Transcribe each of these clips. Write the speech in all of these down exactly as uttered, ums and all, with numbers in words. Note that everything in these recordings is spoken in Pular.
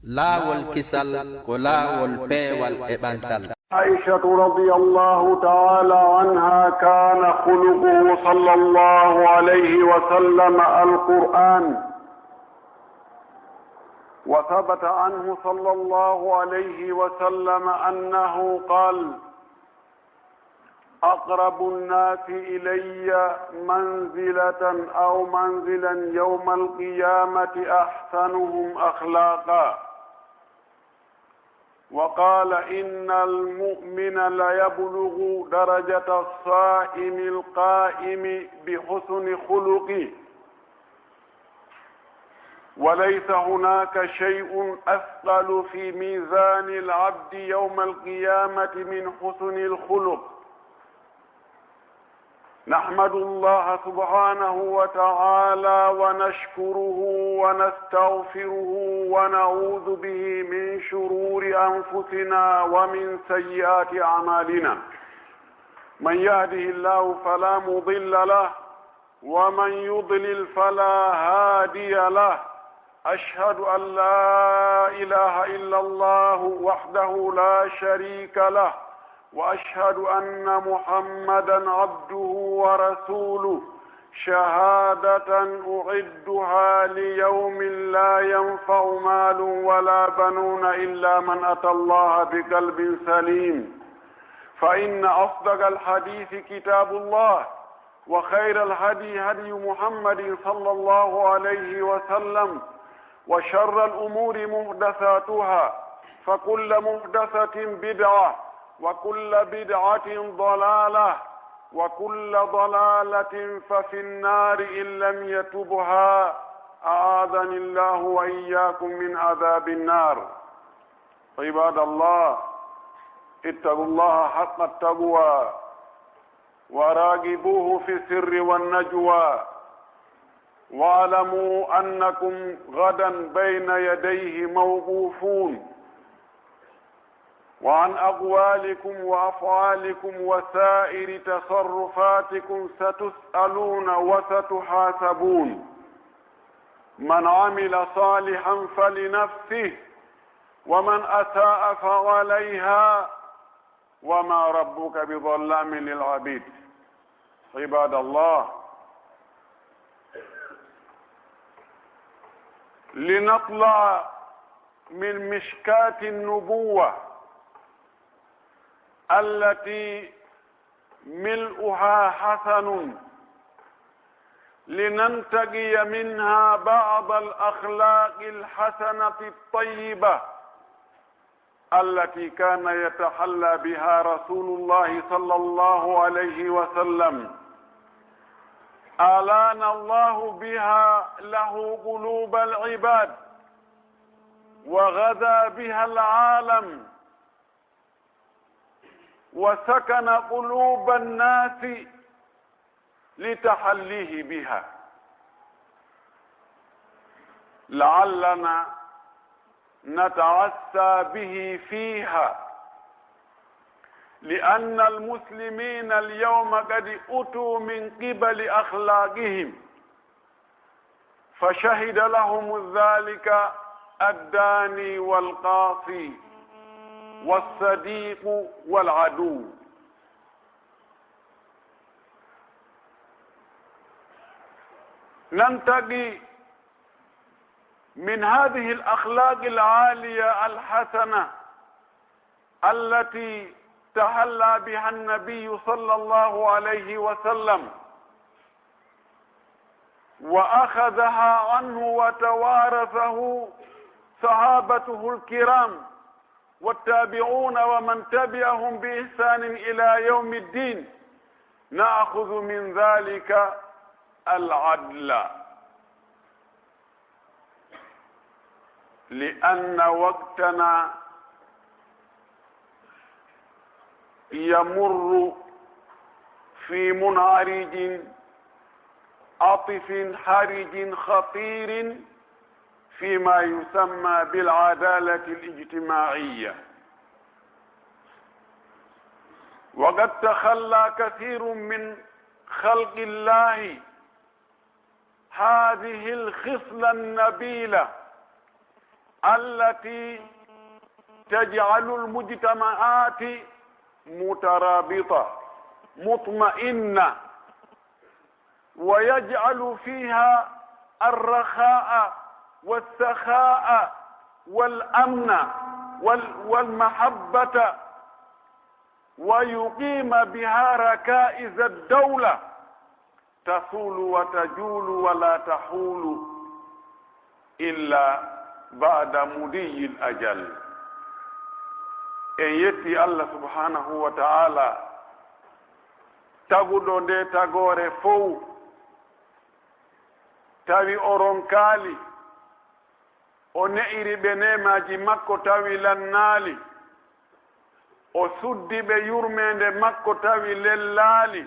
Laawol kisal ko laawol peewal e ɓantal. عائشة رضي الله تعالى عنها كان خلقه صلى الله عليه وسلم القرآن، وثبت عنه صلى الله عليه وسلم أنه قال: أقرب الناس إلي منزلة أو منزلا يوم القيامة أحسنهم أخلاقا. وقال: إن المؤمن ليبلغ درجة الصائم القائم بحسن خلقه، وليس هناك شيء أثقل في ميزان العبد يوم القيامة من حسن الخلق. نحمد الله سبحانه وتعالى ونشكره ونستغفره ونعوذ به من شرور أنفسنا ومن سيئات أعمالنا. من يهده الله فلا مضل له، ومن يضلل فلا هادي له. أشهد أن لا إله إلا الله وحده لا شريك له، وأشهد أن محمدا عبده ورسوله، شهادة أعدها ليوم لا ينفع مال ولا بنون إلا من أتى الله بقلب سليم. فإن أصدق الحديث كتاب الله، وخير الهدي هدي محمد صلى الله عليه وسلم، وشر الأمور محدثاتها، فكل محدثة بدعة، وكل بدعة ضلالة، وكل ضلالة ففي النار إن لم يتبها، أعاذني الله وإياكم من عذاب النار. عباد الله، اتقوا الله حق التقوى، وراقبوه في السر والنجوى، واعلموا أنكم غدا بين يديه موقوفون، وعن أقوالكم وأفعالكم وسائر تصرفاتكم ستسألون وستحاسبون. من عمل صالحا فلنفسه، ومن أساء فعليها، وما ربك بظلام للعبيد. عباد الله، لنطلع من مشكاة النبوة التي ملؤها حسن، لننتقي منها بعض الأخلاق الحسنة الطيبة التي كان يتحلى بها رسول الله صلى الله عليه وسلم، ألان الله بها له قلوب العباد، وغذا بها العالم، وسكن قلوب الناس لتحليه بها، لعلنا نتعسى به فيها، لأن المسلمين اليوم قد أتوا من قبل أخلاقهم، فشهد لهم ذلك الداني والقاصي والصديق والعدو. ننتقي من هذه الأخلاق العالية الحسنة التي تحلى بها النبي صلى الله عليه وسلم، وأخذها عنه وتوارثه صحابته الكرام والتابعون ومن تبعهم بإحسان إلى يوم الدين، نأخذ من ذلك العدل، لأن وقتنا يمر في منعرج عاطف حرج خطير فيما يسمى بالعدالة الاجتماعية، وقد تخلى كثير من خلق الله هذه الخصلة النبيلة التي تجعل المجتمعات مترابطة مطمئنة، ويجعل فيها الرخاء والسخاء والأمن وال-، والمحبة، ويقيم بها ركائز الدولة، تثول وتجول ولا تحول إلا بعد مضي الأجل. En yetti Allah subhanahu wa ta'ala, taguɗo nde tagoore fow, tawi o ronkaali, o ne'iri ɓe neemaaji makko tawi lannaali, o suddi ɓe yurmeende makko tawi lellaali,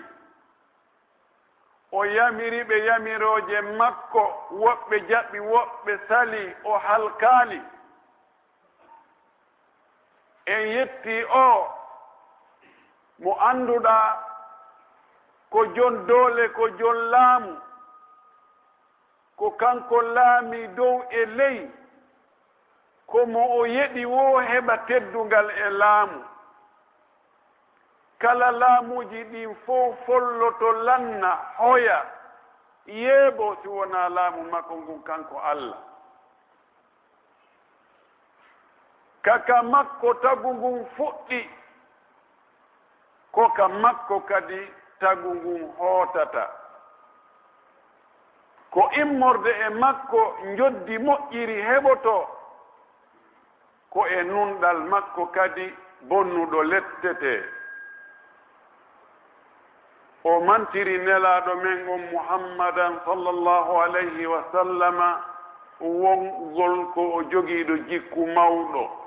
o yamiri ɓe yamirooje makko, woɓɓe jaɓi, woɓɓe salii, o halkaali. En yettii oo mo annduɗaa ko jon doole, ko jon laamu, ko kanko laamii dow e ley, ko mo o yeɗi woo heɓa teddungal e laamu. Kala laamuuji ɗin fow folloto, lanna, hoya, yeeboo si wonaa laamu makko ngun kanko Alla. Ka ka makko tagu ngun fuɗɗi, ko ka makko kadi tagu ngun hootata. Ko immorde e makko njoddi moƴƴiri heɓotoo, ko e nunɗal makko kadi bonnuɗo lettetee. O mantiri Nelaaɗo men on Muhammadan sallallahu alayhi wa sallama wongol ko o jogiiɗo jikku mawɗo.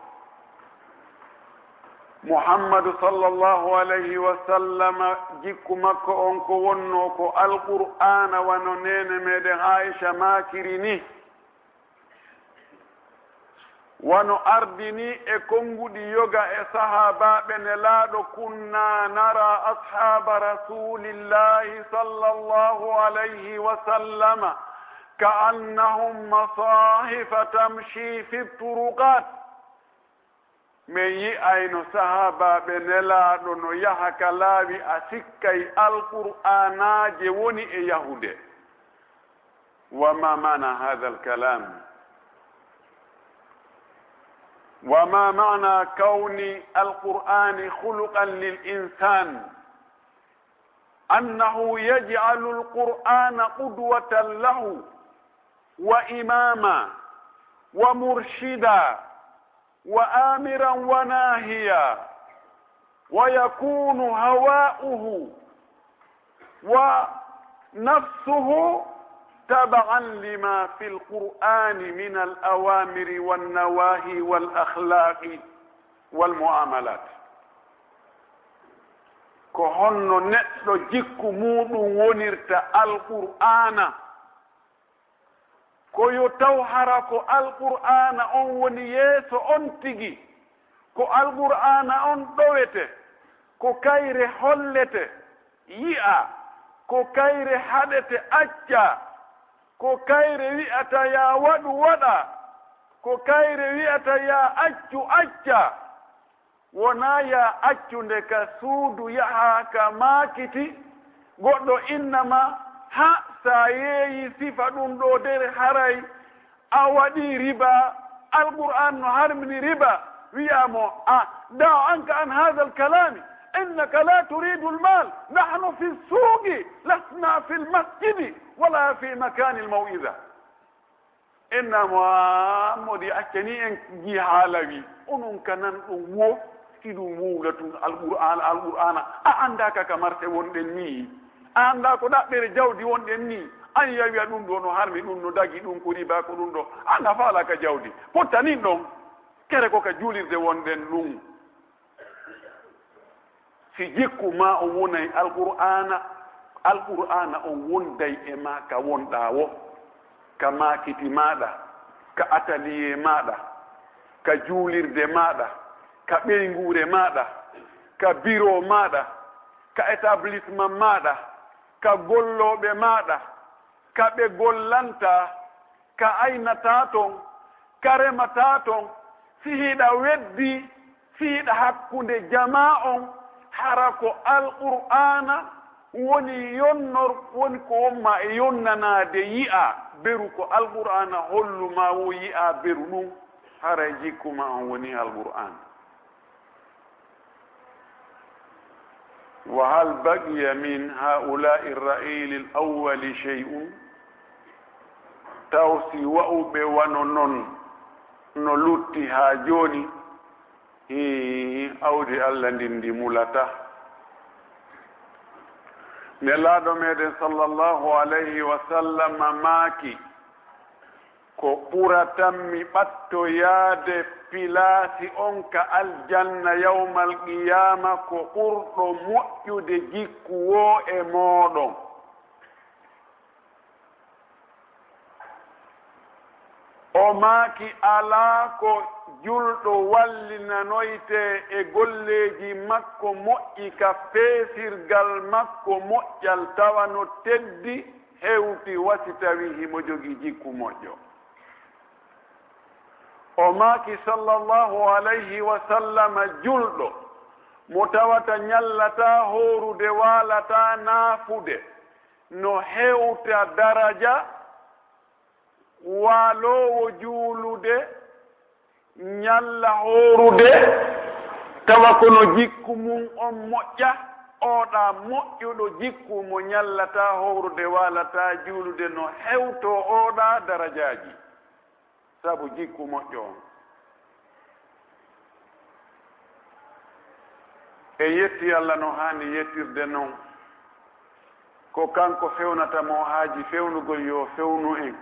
Muhammadu sallallahu alayhi wa sallama, jikku makko on ko wonnoo ko Alqur'aana, wano neene meɗen Aisha maakiri ni. Wano ardini e konguɗi yoga e sahaabaaɓe Nelaaɗo, "كنا نرى أصحاب رسول الله صلى الله عليه وسلم كأنهم مصاحف تمشي في الطرقات." Men yi'ayno sahaabaaɓe Nelaaɗo no yaha ka laawi, a sikkay Alqur'aanaaje woni e yahude. وما معنى هذا الكلام؟ وما معنى كون القرآن خلقا للإنسان؟ أنه يجعل القرآن قدوة له وإماما ومرشدا وآمرا وناهيا، ويكون هواؤه ونفسه تبعا لما في القرآن من الأوامر والنواهي والأخلاق والمعاملات. Ko honno neɗɗo jikku muuɗum wonirta Alqur'aana? Ko yo taw hara ko Alqur'aana on woni yeeso on tigi, ko Alqur'aana on ɗowete, ko kayre hollete, yi'a, ko kayre haɗete, acca, ko kayre wi'ata yaa waɗu, waɗa, ko kayre wi'ata yaa accu, acca. Wonaa yaa accunde ka suudu, yahaa ka maakiti, goɗɗo inna ma, ha, sa yeeyi sifa ɗun ɗoo dere, haray a waɗii riba, Alqur'aan no harmini riba, wi'a mo, a, دع عنك هذا الكلام، إنك لا تريد المال، نحن في السوق، لسنا في المسجد ولا في مكان الموعظة. En naa mo, "Aa, modi, acca ni en jii haala wi, onon ka nan ɗon wo, hiɗum wowla tun Alqur'aana, Alqur'aana, a anndaa ka ka marse wonɗen ni? A anndaa ko ɗaɓɓere jawdi wonɗen ni? An ya wi'a ɗum ɗo no harmi, ɗum no dagi, ɗum ko riba, ko ɗum ɗo. An a faala ka jawdi, pottanin ɗon, kere ko ka juulirde wonɗen ɗum." Si jikku maa on wonay Alqur'aana, Alqur'aana on wonday e maa ka wonɗaa woo, ka maakiti maaɗa, ka ataliyee maaɗa, ka juulirde maaɗa, ka ɓeynguure maaɗa, ka biro maaɗa, ka établissement maaɗa, ka gollooɓe maaɗa, ka ɓe gollantaa, ka aynataa ton, Ka remataa ton, si hiɗa weddii, si hiɗa hakkunde jamaa on, hara ko Alqur'aana woni yonnor, woni ko won maa e yonnanaade yi'aa beru, ko Alqur'aana hollu maa wo yi'aa beru ɗun, haray jikku maa on woni Alqur'aana. وهل بقي من هؤلاء الرعيل الأول شيء؟ Taw si wa'uɓe wano non no lutti haa jooni? Hii, awdi Alla ndin ndi mulataa. Nelaaɗo meɗen sallallahu alayhi wa sallam maaki, ko ɓuratammi ɓattoyaade pilaasi on ka aljanna yawmal qiyaama ko ɓurɗo moƴƴude jikku woo e mooɗon. O maaki, alaa ko julɗo wallinanoytee e golleeji makko moƴƴi ka peesirgal makko moƴƴal tawa no teddi hewti wa si tawii himo jogii jikku moƴƴo. O maaki, sallallahu alayhi wa sallama, julɗo mo tawata ñallataa hoorude, waalataa naafude, no hewta daraja waaloowo juulude, ñalla hoorude, tawa kono jikku mun on moƴƴa, ooɗa moƴƴuɗo jikku mo ñallataa hoorude, waalataa juulude, no hewtoo ooɗa darajaaji, sabu jikku moƴƴo on. En yettii Alla no haani yettirde non. Ko kanko fewnata mo o haaji fewnugol, yo fewnu en.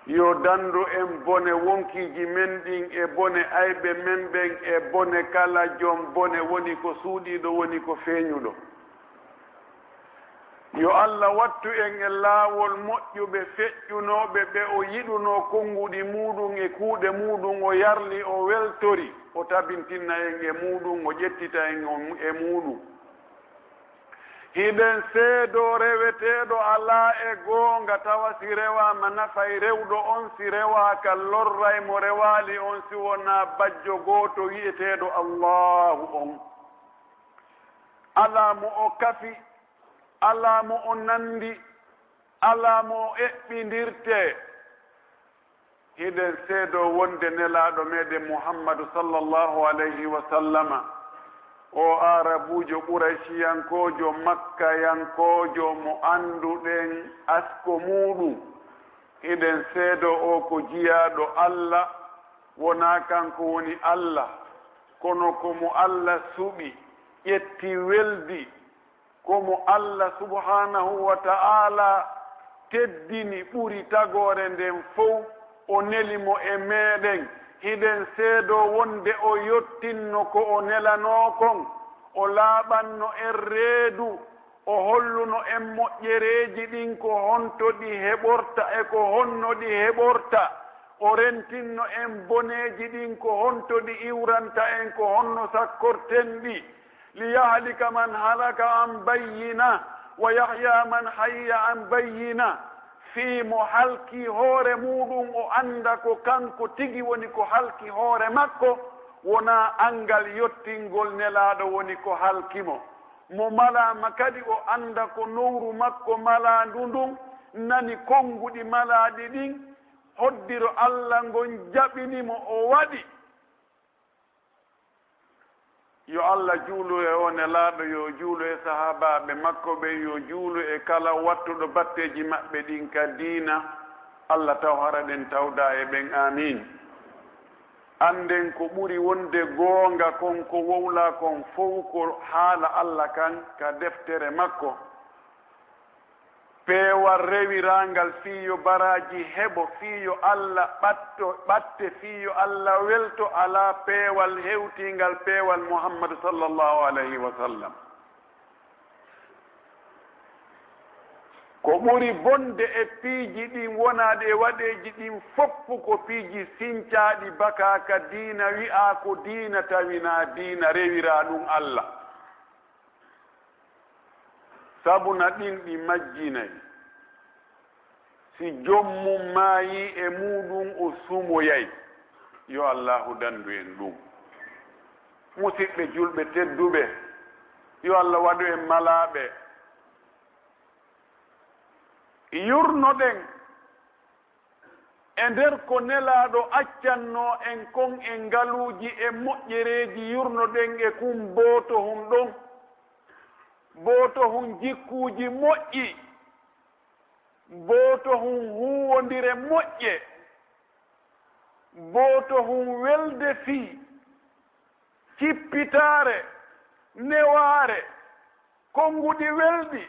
Yo dandu en bone wonkiiji men ɗin e bone ayɓe men ɓen e bone kala jom bone, woni ko suuɗiiɗo, woni ko feeñuɗo. Yo Alla wattu en e laawol moƴƴuɓe feƴƴunooɓe ɓe o yiɗunoo konnguɗi muuɗum e kuuɗe muuɗum, o yarli, o weltori, o tabintinna en e muuɗum, o ƴettita en e muuɗum. Hiɗen seedoo reweteeɗo alaa e goonga, tawa si rewaama nafay rewɗo on, si rewaaka lorray mo rewaali on, si wonaa bajjo gooto wi'eteeɗo Allaahu on. Alaa mo o kafi, alaa mo o nanndi, alaa mo o eɓɓindirtee. Hiɗen seedoo wonde Nelaaɗo meɗen Muhammadu sallallahu alayhi wa sallama, oo Aarabuujo Qurayshiyankoojo Makkayankoojo mo annduɗen asko muuɗum, hiɗen seedoo o ko jiyaaɗo Alla, wonaa kanko woni Alla, kono ko mo Alla suɓi, ƴetti, weldi, ko mo Alla subhaanahu wa ta'aalaa teddini ɓuri tagoore nden fow, o neli mo e meɗen. Hiɗen seedoo wonde o yottinno ko o nelanoo kon, o laaɓanno en reedu, o holluno en moƴƴereeji ɗin ko honto ɗi heɓorta e ko honno ɗi heɓorta, o rentinno en boneeji ɗin ko honto ɗi iwranta en, ko honno sakkorten ɗi. ليهلك من هلك عن بينة ويحيى من حي عن بينة. Fii mo halkii hoore muuɗum, o annda ko kanko tigi woni ko halki hoore makko, wonaa anngal yottingol Nelaaɗo woni ko halki mo. Mo malaama kadi, o annda ko nowru makko malaandu ndun nani konnguɗi malaaɗi ɗin, hoddiro Alla ngon jaɓini mo, o waɗi. Yo Alla juulu e oo Nelaaɗo, yo o juulu e sahaabaaɓe makko ɓen, yo o juulu e kala wattuɗo batteeji maɓɓe ɗin ka diina. Alla taw hara ɗen tawdaa e ɓen. Aamiin. Annden ko ɓuri wonde goonga kon, ko wowlaa kon fow, ko haala Alla kan ka deftere makko. Peewal rewiraangal fii yo baraaji heɓo, fii yo Alla ɓatto, ɓatte, fii yo Alla welto, alaa peewal hewtiingal peewal Muhammadu sallallahu alayhi wa sallam. Ko ɓuri bonde e piiji ɗin wonaaɗi e waɗeeji ɗin fow, ko piiji sincaaɗi bakaa ka diina, wi'aa ko diina, tawi naa diina, rewiraa ɗun Alla. Sabu na ɗin ɗi majjinay. Si joom mum maayii e muuɗum, o sumoyay. Yo Allaahu dandu en ɗum. Musiɓɓe julɓe tedduɓe, yo Allah waɗu en malaaɓe. Yurnoɗen e nder ko Nelaaɗo accannoo en kon e ngaluuji e moƴƴereeji, yurnoɗen e kun bootohun ɗon, bootohun jikkuuji moƴƴi. Bootohun huuwondire moƴƴe, bootohun welde fii, cippitaare, newaare, konnguɗi welɗi,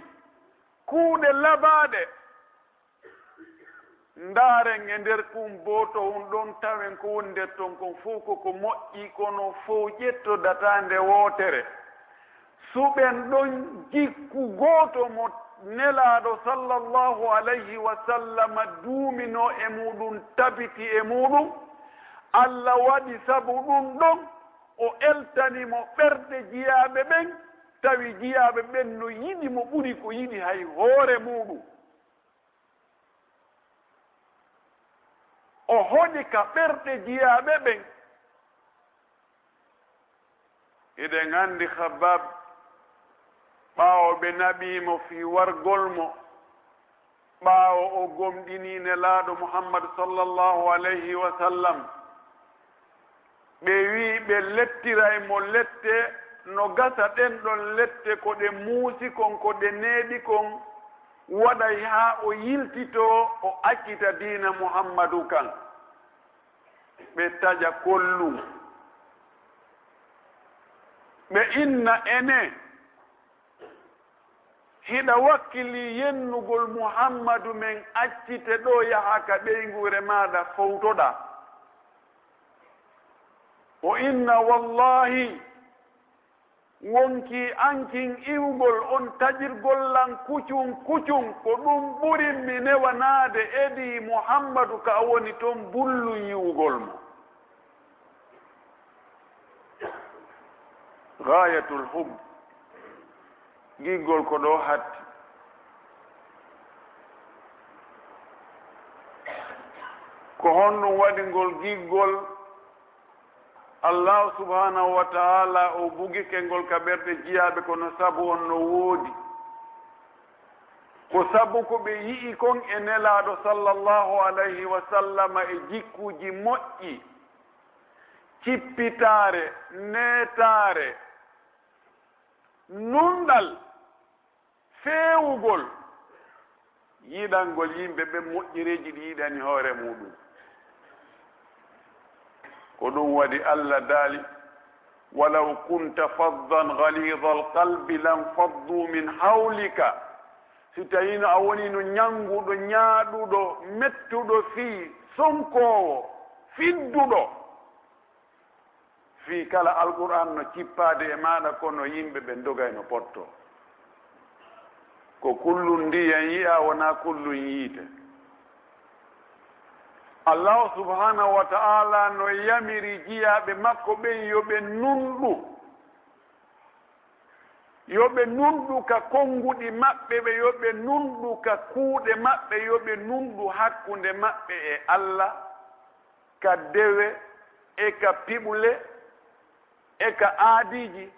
kuuɗe labaaɗe. Ndaaren e nder kun bootohun ɗon, tawen ko woni nder ton kon fow ko ko moƴƴi, kono fow ƴettodataa nde wootere. Suɓen ɗon jikku gooto mo Nelaaɗo sallallahu alayhi wa sallama duuminoo e muuɗum, tabiti e muuɗum. Alla waɗi sabu ɗum ɗon, o eltani mo ɓerɗe jiyaaɓe ɓen, tawi jiyaaɓe ɓen no yiɗi mo ɓuri ko yiɗi hay hoore muuɗum. O hoɗi ka ɓerɗe jiyaaɓe ɓen. Hiɗen anndi Khabbab, ɓaawo ɓe naɓii mo fii wargol mo, ɓaawo o gomɗinii Nelaaɗo Muhammad sallallahu alayhi wa sallam, ɓe wi'i ɓe lettiray mo lette no gasa ɗen ɗon lette ko ɗe muusi kon, ko ɗe neeɓi kon, waɗay haa o yiltitoo, o accita diina Muhammadu kan. Ɓe taƴa kollum. Ɓe inna, enee, hiɗa wakkilii yennugol Muhammadu men accite ɗoo yaha ka ɓeynguure maaɗa fowtoɗaa? O inna, wallaahi, wonkii an kin iwugol on taƴirgol lan kucun kucun, ko ɗum ɓurin mi newanaade edii Muhammadu ka o woni ton bullun yi'ugol mo. Gaayatul hubb, giggol ko ɗoo hatti. Ko honɗum waɗi ngol giggol? Allaahu subhaanahu wa ta'aalaa, o bugike ngol ka ɓerɗe jiyaaɓe, kono sabu on no woodi. Ko sabu ko ɓe yi'i kon e Nelaaɗo sallallahu alayhi wa sallama e jikkuuji moƴƴi, cippitaare, neetaare, nunɗal, feewugol, yiɗangol yimɓe ɓen moƴƴereeji ɗi yiɗani hoore muuɗum. Ko ɗum waɗi Alla daali, "Walaw kunta faddan ghalizal qalbi lanfaddu min hawlika." Si tawiino a woniino ñannguɗo, ñaaɗuɗo, mettuɗo fii, sonkoowo, fidduɗo, fii kala Alqur'aan no cippaade e maaɗa, kono yimɓe ɓen dogayno potto. Ko kullun ndiyan yi'aa, wonaa kullun yiite. Allaahu subhaanahu wa ta'aalaa no yamiri jiyaaɓe makko ɓen yo ɓe nunɗu. Yo ɓe nunɗu ka konnguɗi maɓɓe ɓe, yo ɓe nunɗu ka kuuɗe maɓɓe, yo ɓe nunɗu hakkunde maɓɓe e Alla, ka dewe e ka piɓle e ka aadiiji,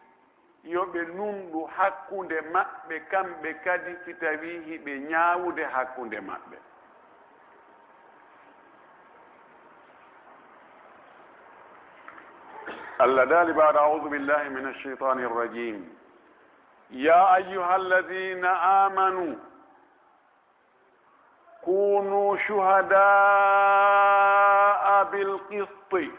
yo ɓe nunɗu hakkunde maɓɓe kamɓe kadi, si tawii hiɓe ñaawude hakkunde maɓɓe. Allah daali baada, "A'uudu billaahi mina shaytaani rajiim. Yaa ayyuhal laziina aamanuu, kuunuu shuhadaa'a bil qisti."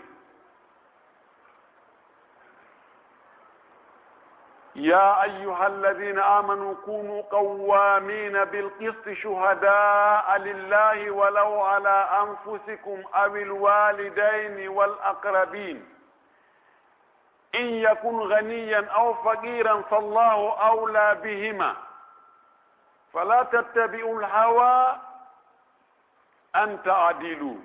يا أيها الذين آمنوا كونوا قوامين بالقسط شهداء لله ولو على أنفسكم أو الوالدين والأقربين. إن يكن غنيا أو فقيرا فالله أولى بهما. فلا تتبعوا الهوى أن تعدلوا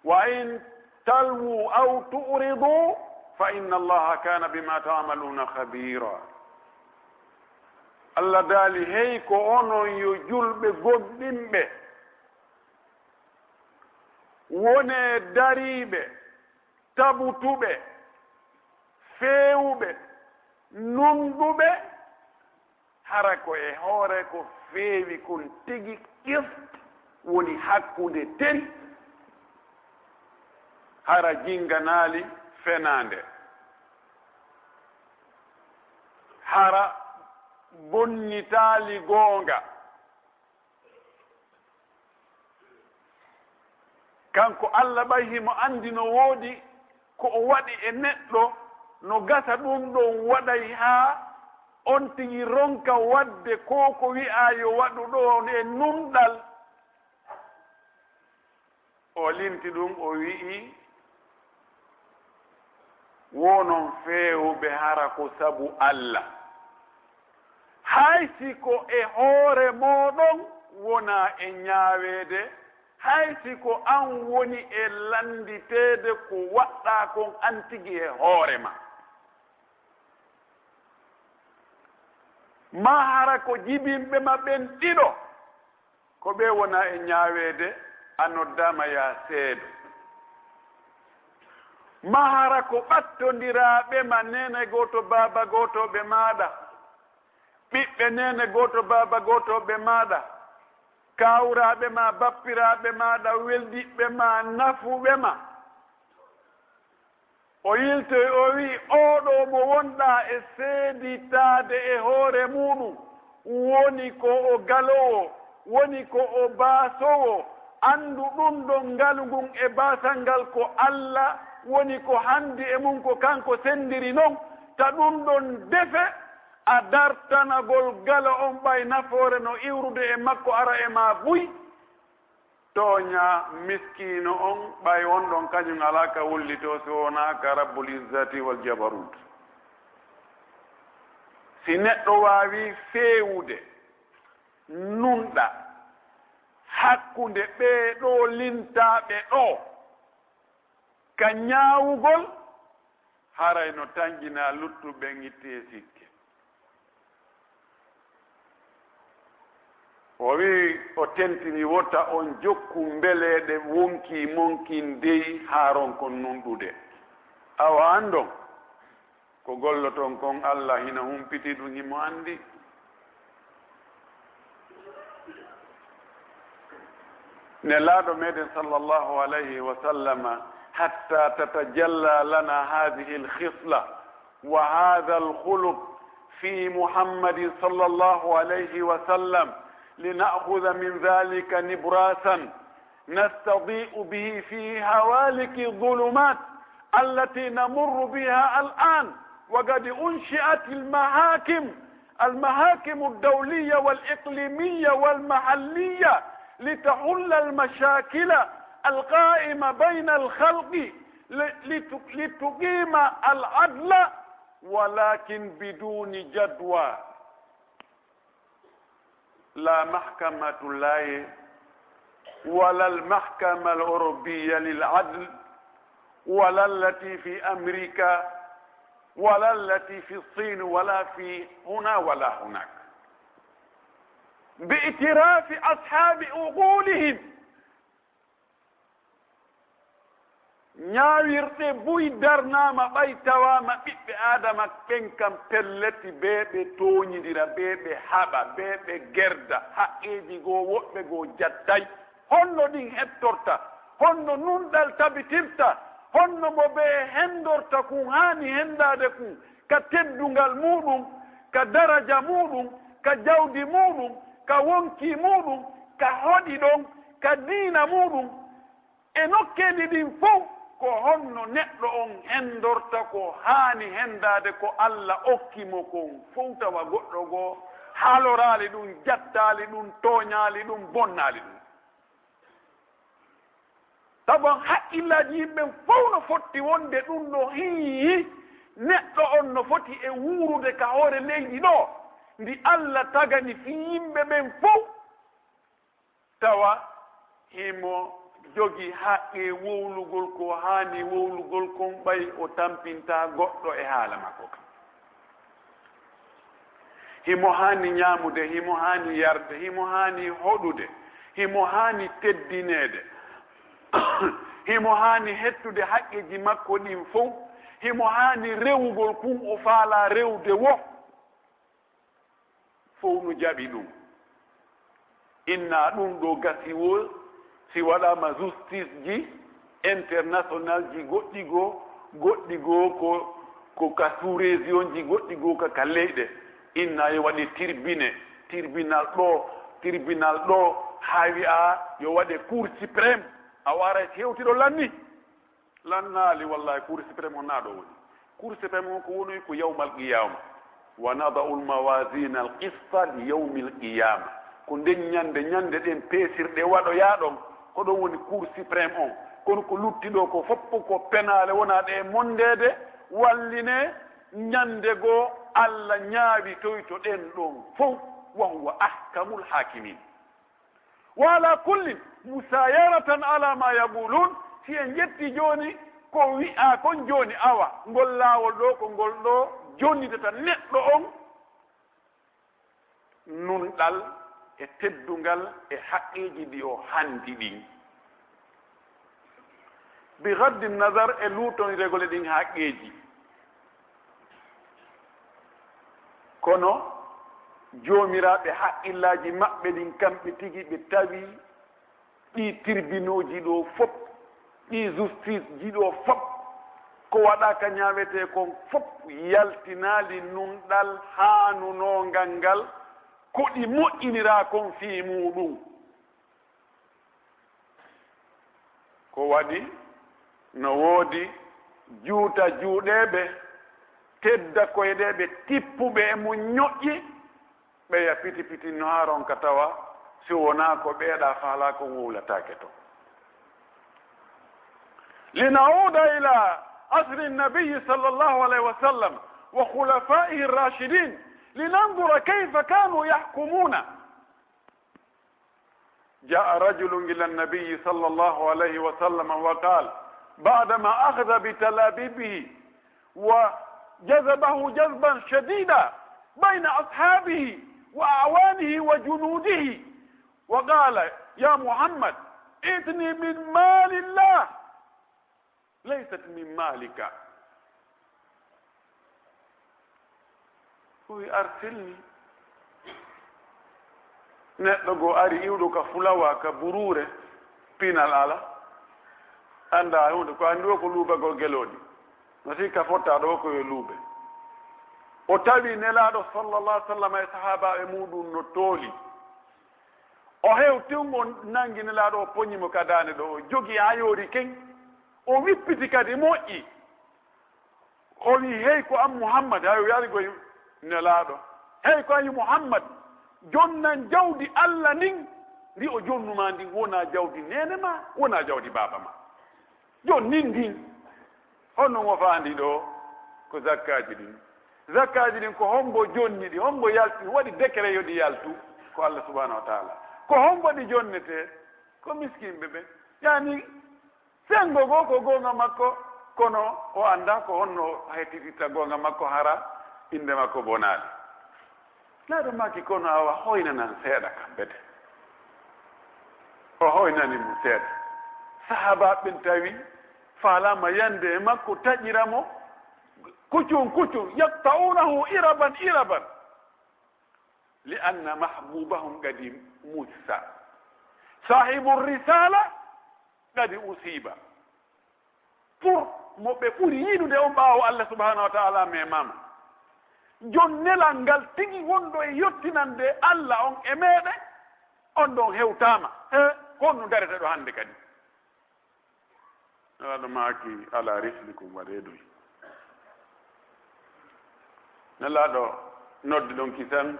وإن تلووا أو تعرضوا فإن الله كان بما تعملون خبيرا. Allah daali, hey ko onon yo julɓe gomɗinɓe, Wonee dariiɓe, tabutuɓe, feewuɓe, nunɗuɓe, hara ko e hoore ko feewi kon tigi qist woni hakkunde teri, hara jinganaali fenaande, hara bonnitaali goonga. Kanko Alla ɓay himo anndi no woodi ko o waɗi e neɗɗo, no gasa ɗun ɗon waɗay haa on tigi ronka waɗde ko ko wi'aa yo waɗu ɗon e nunɗal. O linti ɗun, o wi'i, Wo non feewuɓe hara ko sabu Alla. Hay si ko e hoore mooɗon wonaa e ñaaweede, hay si ko an woni e lannditeede ko waɗɗaa kon an tigi e hoore maa. Maa hara ko jibinɓe ma ɓen ɗiɗo, ko ɓe wonaa e ñaaweede, a noddaama yaa seedo. Maa hara ko ɓattondiraaɓe ma neene gooto, baaba gooto ɓe maaɗa, ɓiɓɓe neene gooto, baaba gooto ɓe maaɗa, kaawraaɓe ma, bappiraaɓe maaɗa, weldiɓɓe ma, nafuɓe ma. O yiltoy, o wi'i, Oo ɗoo mo wonɗaa e seeditaade e hoore muuɗum, woni ko o galoowo, woni ko o baasoowo, anndu ɗun ɗon ngalu ngun e baasal ngal ko Alla woni ko hanndi e mun, ko kanko senndiri non, ta ɗun ɗon defe a dartanagol galo on ɓay nafoore no iwrude e makko ara e maa buy. Tooñaa miskiino on, ɓay on ɗon kañun alaa ka wullitoo si wonaa ka Rabbul Izzati wal Jabarut. Si neɗɗo waawii feewude, nunɗa, hakkunde ɓee ɗoo lintaaɓe ɗoo, ka ñaawugol, haray no tanƴinaa luttuɓe ɓen itti e sikke. O wi'i, o tentini, wota on jokku mbeleeɗe wonkii monkii dey haa ronkon nunɗude. Awa anndon, ko golloton kon, Alla hino humpiti ɗun, himo anndi. Nelaaɗo meɗen sallallahu alayhi wa sallama, hatta tatajalla lana hadhihi al-khisla wa hadha al-khuluq fi Muhammadin sallallahu alayhi wa sallam, lina'khudha min dhalika nibrasan نستضيء به في هوالك الظلمات التي نمر بها الآن، وقد أنشئت المحاكم، المحاكم الدولية والإقليمية والمحلية لتحل المشاكل القائمة بين الخلق ل-، لت-، لتقيم العدل، ولكن بدون جدوى. لا محكمة الله ولا المحكمة الأوروبية للعدل ولا التي في أمريكا ولا التي في الصين ولا في هنا ولا هناك، باعتراف أصحاب عقولهم. Ñaawirɗe buy darnaama, ɓay tawaama ɓiɓɓe Aadama ɓen kan pelleti, bee ɓe tooñidira, bee ɓe haɓa, bee ɓe gerda, haqqeeji goo woɓɓe goo jattay. Honno ɗin hettorta? Honno nunɗal tabitirta? Honno mo bee hendorta kun haani hendaade kun ka teddungal muuɗum, ka daraja muuɗum, ka jawdi muuɗum, ka wonkii muuɗum, ka hoɗi ɗon, ka diina muuɗum? E nokkeeli ɗin fow, ko honno neɗɗo on hendorta ko haani hendaade ko Alla okki mo kon fow, tawa goɗɗo goo haloraali ɗum, jattaali ɗum, tooñaali ɗum, bonnaali ɗum? Sabu haqqillaaji yimɓe fow no fotti wonde ɗum ɗo hii, neɗɗo on no foti e wuurude ka hoore leydi ɗo, ndi Alla tagani fii yimɓe ɓen fow. Tawa himo jogii haqqee wowlugol ko haani wowlugol kon, ɓay o tampintaa goɗɗo e haala makko kan. Himo haani ñaamude, himo haani yarde, himo haani hoɗude, himo haani teddineede. Himo haani hettude haqqeeji makko ɗin fow. Himo haani rewugol kun o faalaa rewde woo. Fow no jaɓi ɗun. Inna ɗun ɗoo gasi woo, si waɗaama justice ji international ji goɗɗi goo, goɗɗi goo ko, ko ka sous-région ji, goɗɗi goo ka, ka leyɗe. Inna yo waɗe tribune, tribunal ɗoo, tribunal ɗoo, haa wi'a yo waɗe Cour suprême. A waray hewtiɗo lanni. Lannaali, wallahi, Cour suprême on naa ɗoo woni. Cour suprême on ko woni ko yawmal qiyama. Wa nada'u al-mawazina al-qista li yawmi al-qiyama. Ko nden ñande, ñande ɗen peesirɗe waɗoyaa ɗon, ko ɗon woni Cour suprême on. Kono ko lutti ɗoo ko fof ko penaale wonaa ɗe e mondeede, walline, ñande goo Alla ñaawitoyto ɗen ɗon fow, wa huwa ahkamul hakimin. Wa ala kullin musayaratan ala ma yaqulun, si en ƴetti jooni ko wi'aa kon jooni, awa, ngol laawol ɗoo ko ngol ɗoo jonnitata neɗɗo on nunɗal e teddungal e haqqeeji ɗi o handi ɗin. Bi gaddi nazar e luutondiregol e ɗin haqqeeji, kono joomiraaɓe haqqillaaji maɓɓe ɗin, kamɓe tigi ɓe tawi ɗii tirbinooji ɗoo fof, ɗii justiceji ɗoo fof, ko waɗaa ka ñaawetee kon fof yaltinaali nunɗal haanunoongal ngal, ko ɗi moƴƴiniraa kon fii muuɗum. Ko waɗi no woodi juuta juuɗeeɓe, tedda koyɗeeɓe, tippuɓe e mun ñoƴƴi, ɓeya piti piti no haa ronka tawa, si wonaa ko ɓeeɗa faalaa ko wowlataake ton. لنعود إلى عصر النبي صلى الله عليه وسلم وخلفائه الراشدين لننظر كيف كانوا يحكمون. جاء رجل إلى النبي صلى الله عليه وسلم وقال، بعدما أخذ بتلابيبه وجذبه جذبا شديدا بين أصحابه وأعوانه وجنوده، وقال، يا محمد، ائتني من مال الله، ليست من مالك. O wi'i, arsilni. Neɗɗo goo ari iwɗo ka fulawa, ka buruure, pinal alaa. Anndaa huunde, ko anndi o ko luubagol gelooɗi. No sikka fotta ɗoo ko yo luube. O tawi Nelaaɗo sallallahu alaihi wasallam e sahaabaaɓe muuɗum no tooli. O hewti, o nangi Nelaaɗo, o poñi mo ka daande ɗoo, o jogi haa yoori ken. O wippiti kadi moƴƴi. O wi'i, hey ko an Muhammad, hay o wi'aali goy Nelaaɗo. Hey ko an Muhammad, jonnan jawdi Alla ndin, ndi o jonnu maa ndin, wonaa jawdi neene maa, wonaa jawdi baaba maa. Jonnin ndin. Honno mo faandi ɗoo? Ko zakkaaji ɗin. Zakkaaji ɗin ko hombo jonni ɗi, hombo yalti, waɗi décret yo ɗi yaltu? Ko Alla subhanahu wa ta'ala. Ko hombo ɗi jonnetee? Ko miskinɓe ɓen. Yaani, Senngo goo ko goonga makko, kono o anndaa ko honno o hettititta goonga makko, hara innde makko bonaali. Nelaaɗo maaki, kono awa hoynanan seeɗa kam bete. O hoynani mo seeɗa. Sahaabaaɓe ɓen tawi faalaama yande e makko, taƴira mo kucun kucun, yaqta'unahu iraban iraban. لأن محبوبهم قد مس. صاحب الرسالة قد أصيب. Pour mo ɓe ɓuri yiɗude on ɓaawo Alla subhanahu wa ta'ala memaama. Jon nelal ngal tigi wonɗo e yottinande Alla on e meɗen, on ɗon hewtaama. He, honno darete ɗo hannde kadi? Nelaaɗo maaki, "Ala rislikum, waɗee ɗum." Nelaaɗo noddi ɗon kisan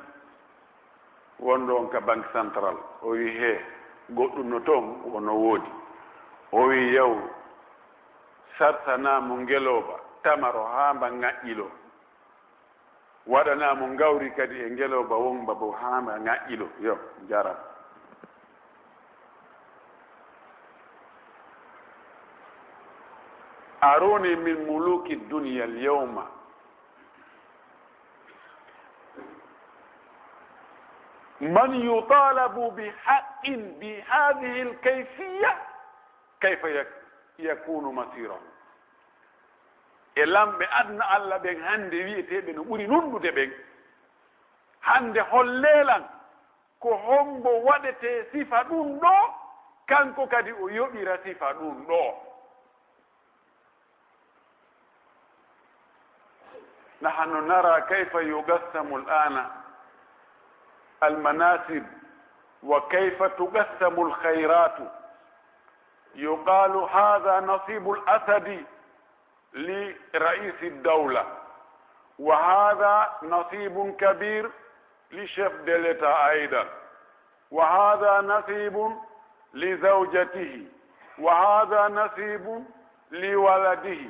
wonɗo on ka Banque Centrale. O wi'i, "He, goɗɗum no toon, wono woodi." O wi'i, "Yaw, sartanaa mo ngelooba tamaro haa mba ŋaƴƴiloo." Waɗanaa mo ngawri kadi e ngelooba womba bo haa mba ŋaƴƴiloo. Yo, jaram. أروني من ملوك الدنيا اليوم من يطالب بحق بهذه الكيفية. كيف يك-، يكون مصيرهم؟ E lamɓe aduna Alla ɓen hande wi'eteeɓe no ɓuri nunɗude ɓen, hande hollee lan ko hombo waɗetee sifa ɗun ɗoo, kanko kadi o yoɓira sifa ɗun ɗoo. نحن نرى كيف يقسم الآن المناصب وكيف تقسم الخيرات. يقال: هذا نصيب الأسد لرئيس الدولة، وهذا نصيب كبير لشيف ديليتا أيضا، وهذا نصيب لزوجته، وهذا نصيب لولده،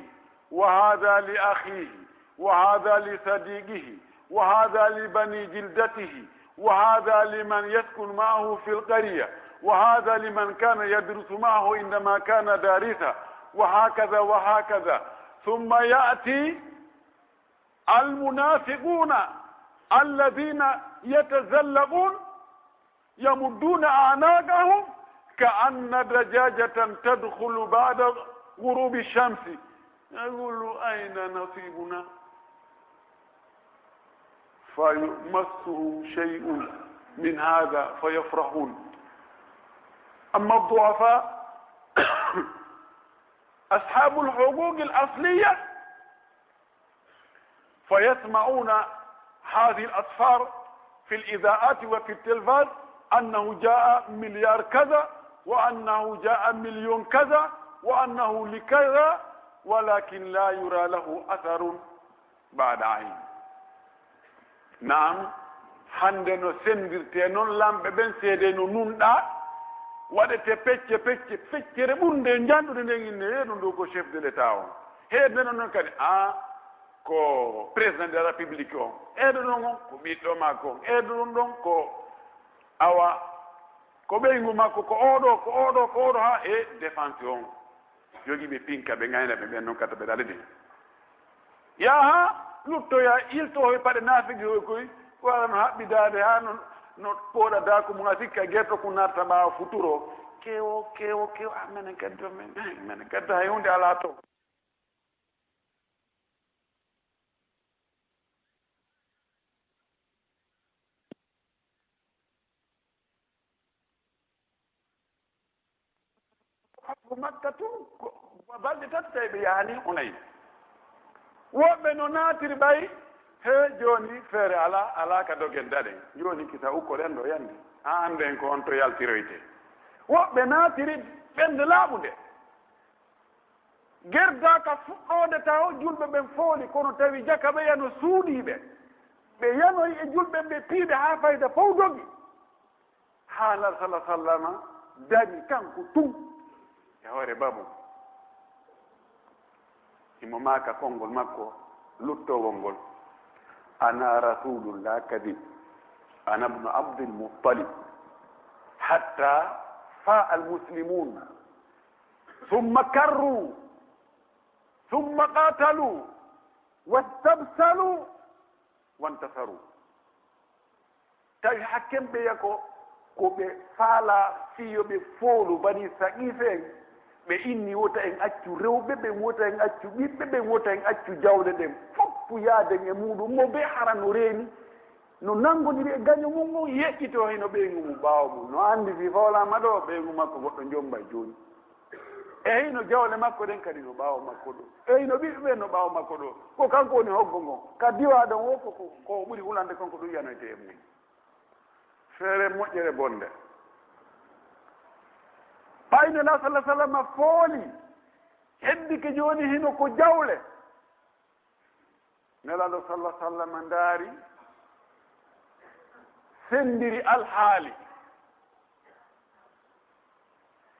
وهذا لأخيه، وهذا لصديقه، وهذا لبني جلدته، وهذا لمن يسكن معه في القرية، وهذا لمن كان يدرس معه عندما كان دارسا، وهكذا وهكذا. ثم يأتي المنافقون الذين يتزلقون يمدون أعناقهم كأن دجاجة تدخل بعد غروب الشمس، يقول: أين نصيبنا؟ فيمسهم شيء من هذا فيفرحون. أما الضعفاء، أصحاب الحقوق الأصلية، فيسمعون هذه الأسفار في الإذاعات وفي التلفاز أنه جاء مليار كذا، وأنه جاء مليون كذا، وأنه لكذا، ولكن لا يرى له أثر بعد عين. Naam, hande no sendirtee non lamɓe ɓen, seedee no nunɗaa, waɗetee pecce pecce, feccere ɓurnde njanɗude nden inne, hee, ɗun ɗoo ko chef de l'État on. Hee, nden non kadi, ah, ko président de la République on. Hee, ɗun ɗon on ko ɓiɗɗo makko on. Hee, ɗun ɗon ko, awa, ko ɓeyngu makko, ko oo ɗoo, ko oo ɗoo, ko oo ɗoo, haa e défense on. Yogi ɓe pinka, ɓe ngayna ɓe ɓen non kata ɓe ɗalide. Yaha, luttoya, ilto hoy paɗe naafigi hoy koy, wara no haɓɓi daande haa no, no pooɗa daaku mum, a sikka gerto kun naata ɓaawo futuro. Kewo, kewo, kewo, ah, menen kadi to men, menen kadi hay huunde alaa to. Ko Makka tun, ko balɗe tati tawi ɓe yahanii Hunayn. Woɓɓe no naatiri ɓay, he jooni feere alaa, alaa ka dogen daɗen. Jooni kisa ukkoɗen ɗoo yande. A annden ko on to yaltiroytee. Woɓɓe naatiri ɓernde laaɓunde. Gerdaaka fuɗɗoode taho julɓe ɓen fooli, kono tawi jaka ɓe yano suuɗii ɓe. Ɓe yanoyi e julɓe ɓe piiɓe haa fayda fow dogi. Haa Annabi sallallaahu alayhi wa sallama darii kanko tun e hoore babu. Himo maaka konngol makko luttoowol ngol: أنا رسول لا كذب، أنا ابن عبد المطلب، حتى فاء المسلمون، ثم كروا، ثم قاتلوا، واستبصروا، وانتصروا. Tawi hakken ɓeya ko, ko ɓe faalaa fii yo ɓe foolu Banii Saqiif en, ɓe inni wota en accu rewɓe ɓen, wota en accu ɓiɓɓe ɓen, wota en accu jawle ɗen. Fow yaaden e muuɗum, mo bee hara no reeni, no nanngondiri e gaño mum on, yeƴƴitoo hino ɓeyngu mum ɓaawo mum. No anndi fii fawlaama ɗoo, ɓeyngu makko goɗɗo jommbay jooni. E hino jawle makko ɗen kadi no ɓaawo makko ɗoo. E hino ɓiɓɓe ɓen no ɓaawo makko ɗoo. Ko kanko woni hoggo ngon. Ka diwa ɗon woo ko, ko, ko o ɓuri hulande kon ko ɗum yanoyte e mum. Feere moƴƴere bonde. Ɓay Nelaaɗo sallallaahu alayhi wa sallam fooli, heddike jooni hino ko jawle. Nelaaɗo sallallaahu alayhi wa sallam ndaari, senndiri alhaali.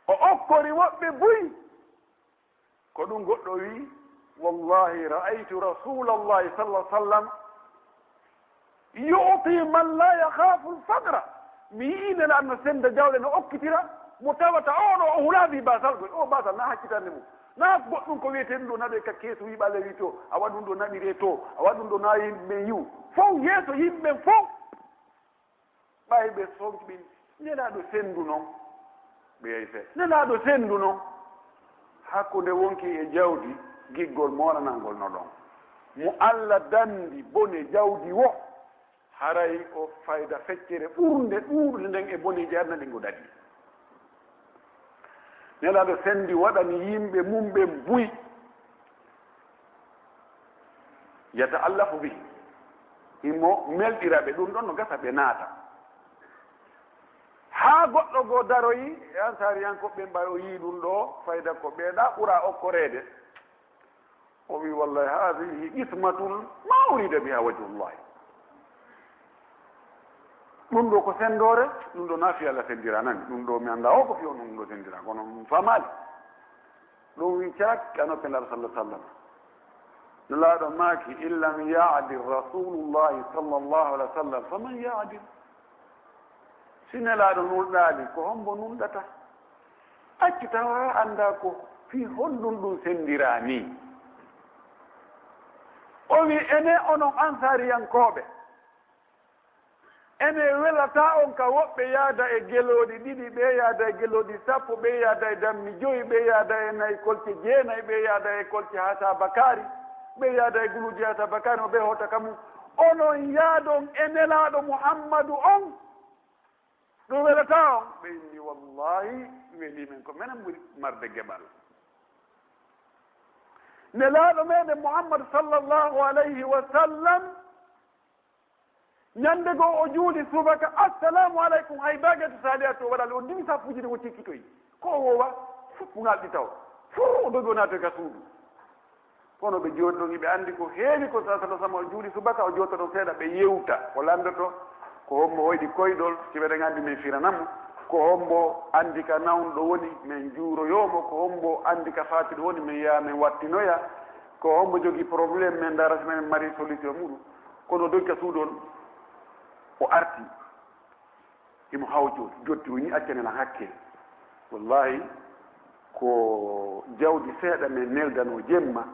O okkori woɓɓe buy. Ko ɗum goɗɗo wi'i, "Wallahi ra'aytu Rasulallahi sallallahu alaihi wasallam yu'ti man la yakhafu al-faqra." Mi yi'ii Nelaaɗo no sennda jawle, no okkitira, mo tawata oo ɗoo o hulaa fii baasal koy. Oo baasal na haccitande mum. Na goɗɗum ko wi'etee ɗum ɗoo naɓee ka keesu, wi'i ɓalewi to, awa ɗum ɗoo naɓiree to, awa ɗum ɗoo na yimɓe yi'u. Fow yeeso yimɓe fow. Ɓay ɓe sonki ɓe, Nelaaɗo senndu non. Ɓe yehi fee. Nelaaɗo senndu non. Hakkunde wonki e jawdi, giggol moolanangol no ɗon. Mo Alla danndi bone jawdi wo, haray o fayda feccere ɓurnde ɗuuɗude nden e boneeji aduna ɗin o daɗi. Nelaaɗo senndi waɗani yimɓe mum ɓen buy. Yata'allafu bihi. Himo melɗira ɓe, ɗun ɗon no gasa ɓe naata. Haa goɗɗo goo daroyi e Ansaariyankooɓe ɓen, ɓay o yi'i ɗun ɗoo, fayda ko ɓeeɗa ɓura okkoreede. O wi'i, "Wallahi, haadihi qismatun ma urida biha wajhullahi." Ɗun ɗoo ko senndoore, ɗun ɗoo naa fii Alla senndiraani. Ɗun ɗoo mi anndaa o ko fii on ɗun ɗoo senndiraani, kono mi faamaali. Ɗun wi'i caak, a noppi Nelaaɗo sallallahu alaihi wasallam. Nelaaɗo maaki, "In lam ya'dil Rasulullahi sallallahu alaihi wasallam, faman ya'dil?" Si Nelaaɗo nunɗaali, ko hombo nunɗata? Accu tawa anndaa ko fii honɗun ɗun senndiraa nii. O wi'i, enen onon Ansaariyankooɓe, ene welataa on ka woɓɓe yaada e gelooɗi ɗiɗi, ɓee yaada e gelooɗi sappo, ɓee yaada e dammi jowi, ɓee yaada e nayi kolce jeenayi, ɓee yaada e kolce hasa bakaari, ɓee yaada e guluuji hasa bakaari, mo ɓee hoota ka mun. Onon yaadon e Nelaaɗo Muhammadu on, ɗun welataa on? Ɓe inni, "Wallahi, welii men, ko menen ɓuri marde geɓal." Nelaaɗo meɗen Muhammadu sallallahu alayhi wa sallam, ñande goo o juuli subaka, "Assalaamu alaykum," hay baagatu saaliyatu o waɗali, o dimi saffuuji ɗin o cikkitoyi. Ko o woowa, fuppu ngal ɗi taw. Fuu o dogi o naatoyi ka suudu. Kono ɓe jooɗi ɗon, hiɓe anndi ko heewi ko sa-, sallallahu alaihi wasallam o juuli subaka, o jooɗoto ɗon seeɗa, ɓe yewta. O lanndoto ko hombo hoyɗi koyɗol, si meɗen anndi men firana mo. Ko hombo anndi ka nawnɗo woni, men juuroyoo mo. Ko hombo anndi ka faatiɗo woni, men yaha men wattinoya. Ko hombo jogii problème, men ndaara si men mari solution muɗum. Kono o dogi ka suudu on, o arti. Himo hawjo, jotti, o wi'i, "Accane lan hakkee. Wallahi, ko jawdi seeɗa men neldanoo jemma.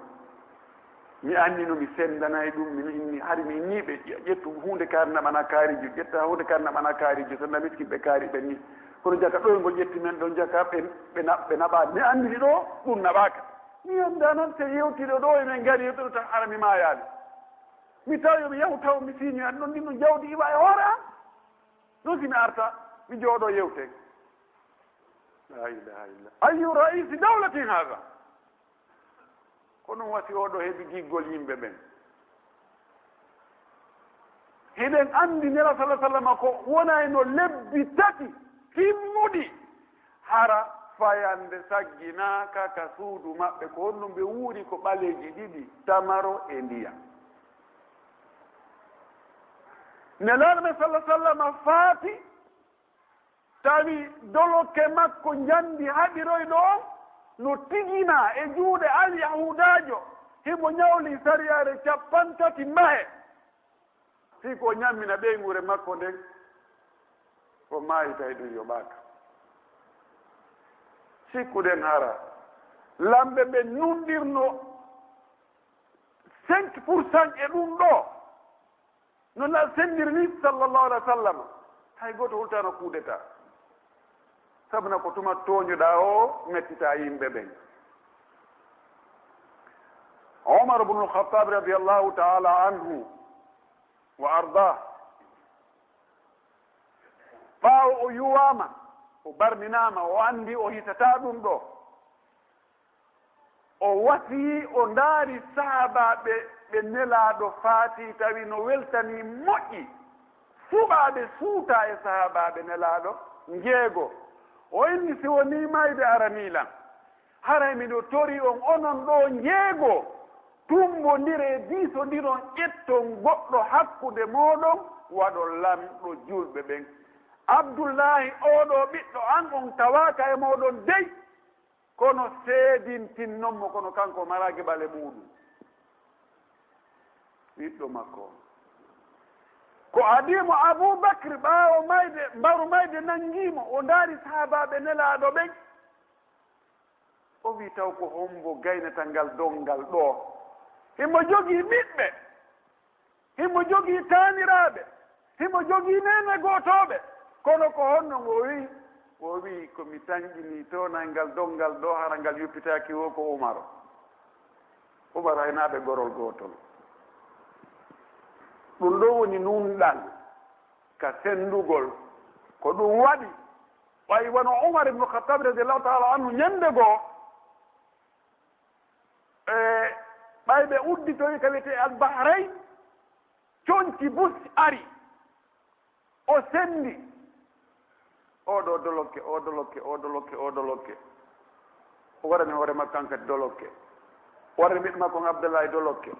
Mi anndi no mi senndanay ɗum, mi inni, hari mi innii ɓe, ƴe-, ƴettu huunde kaari naɓanaa kaarijo, ƴetta huunde kaari naɓanaa kaarijo, sennda miskinɓe kaari ɓen nii. Kono jaka ɗoyngol ƴetti men ɗon, jaka ɓe, ɓe na-, ɓe naɓaali. Mi annditi ɗoo, ɗum naɓaaka. Mi anndaa non, si yewtiro ɗoo, e men ngari yewtiro tan, hara mi maayaali. Mi tawa yo mi yahu taw mi siiñoyan ɗon, ndin ɗon jawdi iwa e hoore an." Ɗun si mi arta, mi jooɗo yewten. La ilaha illa. Ayyu ra'isi dawlatin haza? Ko ɗun wasi oo ɗoo heɓi giggol yimɓe ɓen. Hiɗen anndi Nela sallallahu alaihi wasallam ko wonayno lebbi tati timmuɗi, hara fayande sagginaaka ka suudu maɓɓe. Ko honɗun ɓe wuuri? Ko ɓaleeji ɗiɗi, tamaro e ndiyam. Nelaaɗo men sallallahu alaihi wasallam faati, tawi dolokke makko njandi haɗiroyɗo on no tiginaa e juuɗe Alyahuudaajo, himo ñawli sariyaare cappanɗe tati mahe. Fii ko o ñammina ɓeynguure makko nden, o maayi tawi ɗun yoɓaaka. Sikkuɗen hara lamɓe ɓen nunɗirno cinq pour cent e ɗun ɗoo. No Nela senndiri nii, sallallahu alaihi wasallam, hay gooto hultaano coup d'État. Sabuna ko tuma tooñuɗaa oo mettitaa yimɓe ɓen. Umar ibn al-Khattab radiyallahu ta'ala anhu wa ardah, ɓaawo o yuwaama, o barminaama, o anndi o hisataa ɗun ɗoo. O wasiyii, o ndaari sahaabaaɓe ɓe Nelaaɗo faati, tawi no weltanii moƴƴi. Suɓaaɓe suutaa e sahaabaaɓe Nelaaɗo njeego. O inni, "Si wonii mayde aranii lan, haray miɗo torii on, onon ɗoo njeego, tummbondiree, diisondiron, ƴetton goɗɗo hakkunde mooɗon, waɗon lanɗo julɓe ɓen. Abdullaahi, oo ɗoo ɓiɗɗo an on tawaaka e mooɗon dey." Kono seedintinnon mo, kono kanko o maraa geɓal e muuɗum. Ɓiɗɗo makko on. Ko adii mo Abuu Bakr, ɓaawo mayde, mbaru mayde nangii mo, o ndaari sahaabaaɓe Nelaaɗo ɓen. O wi'i, "Taw ko hombo gaynata ngal donngal ɗoo? Himo jogii ɓiɓɓe." Himo jogii taaniraaɓe, himo jogii neene gootooɓe, kono ko honno o wi'i, O wi'i, "Ko mi tanƴinii toonay ngal donngal ɗoo, hara ngal yoppitaaki woo ko Umar." Umar aynaaɓe gorol gootol. Ɗum ɗoo woni nunɗal ka senndugol. Ko ɗum waɗi, ɓay wano Umar ibnu Khattab radiyallahu ta'ala anhu ñannde goo, e ɓay ɓe udditoyi ka wiyetee Al Bahrain, conci bus ari. O senndi. Oo ɗoo dolokke, oo dolokke, oo dolokke, oo dolokke. O warani hoore makko an kadi dolokke. O warani ɓiɗɗo makko on Abdallahi dolokke.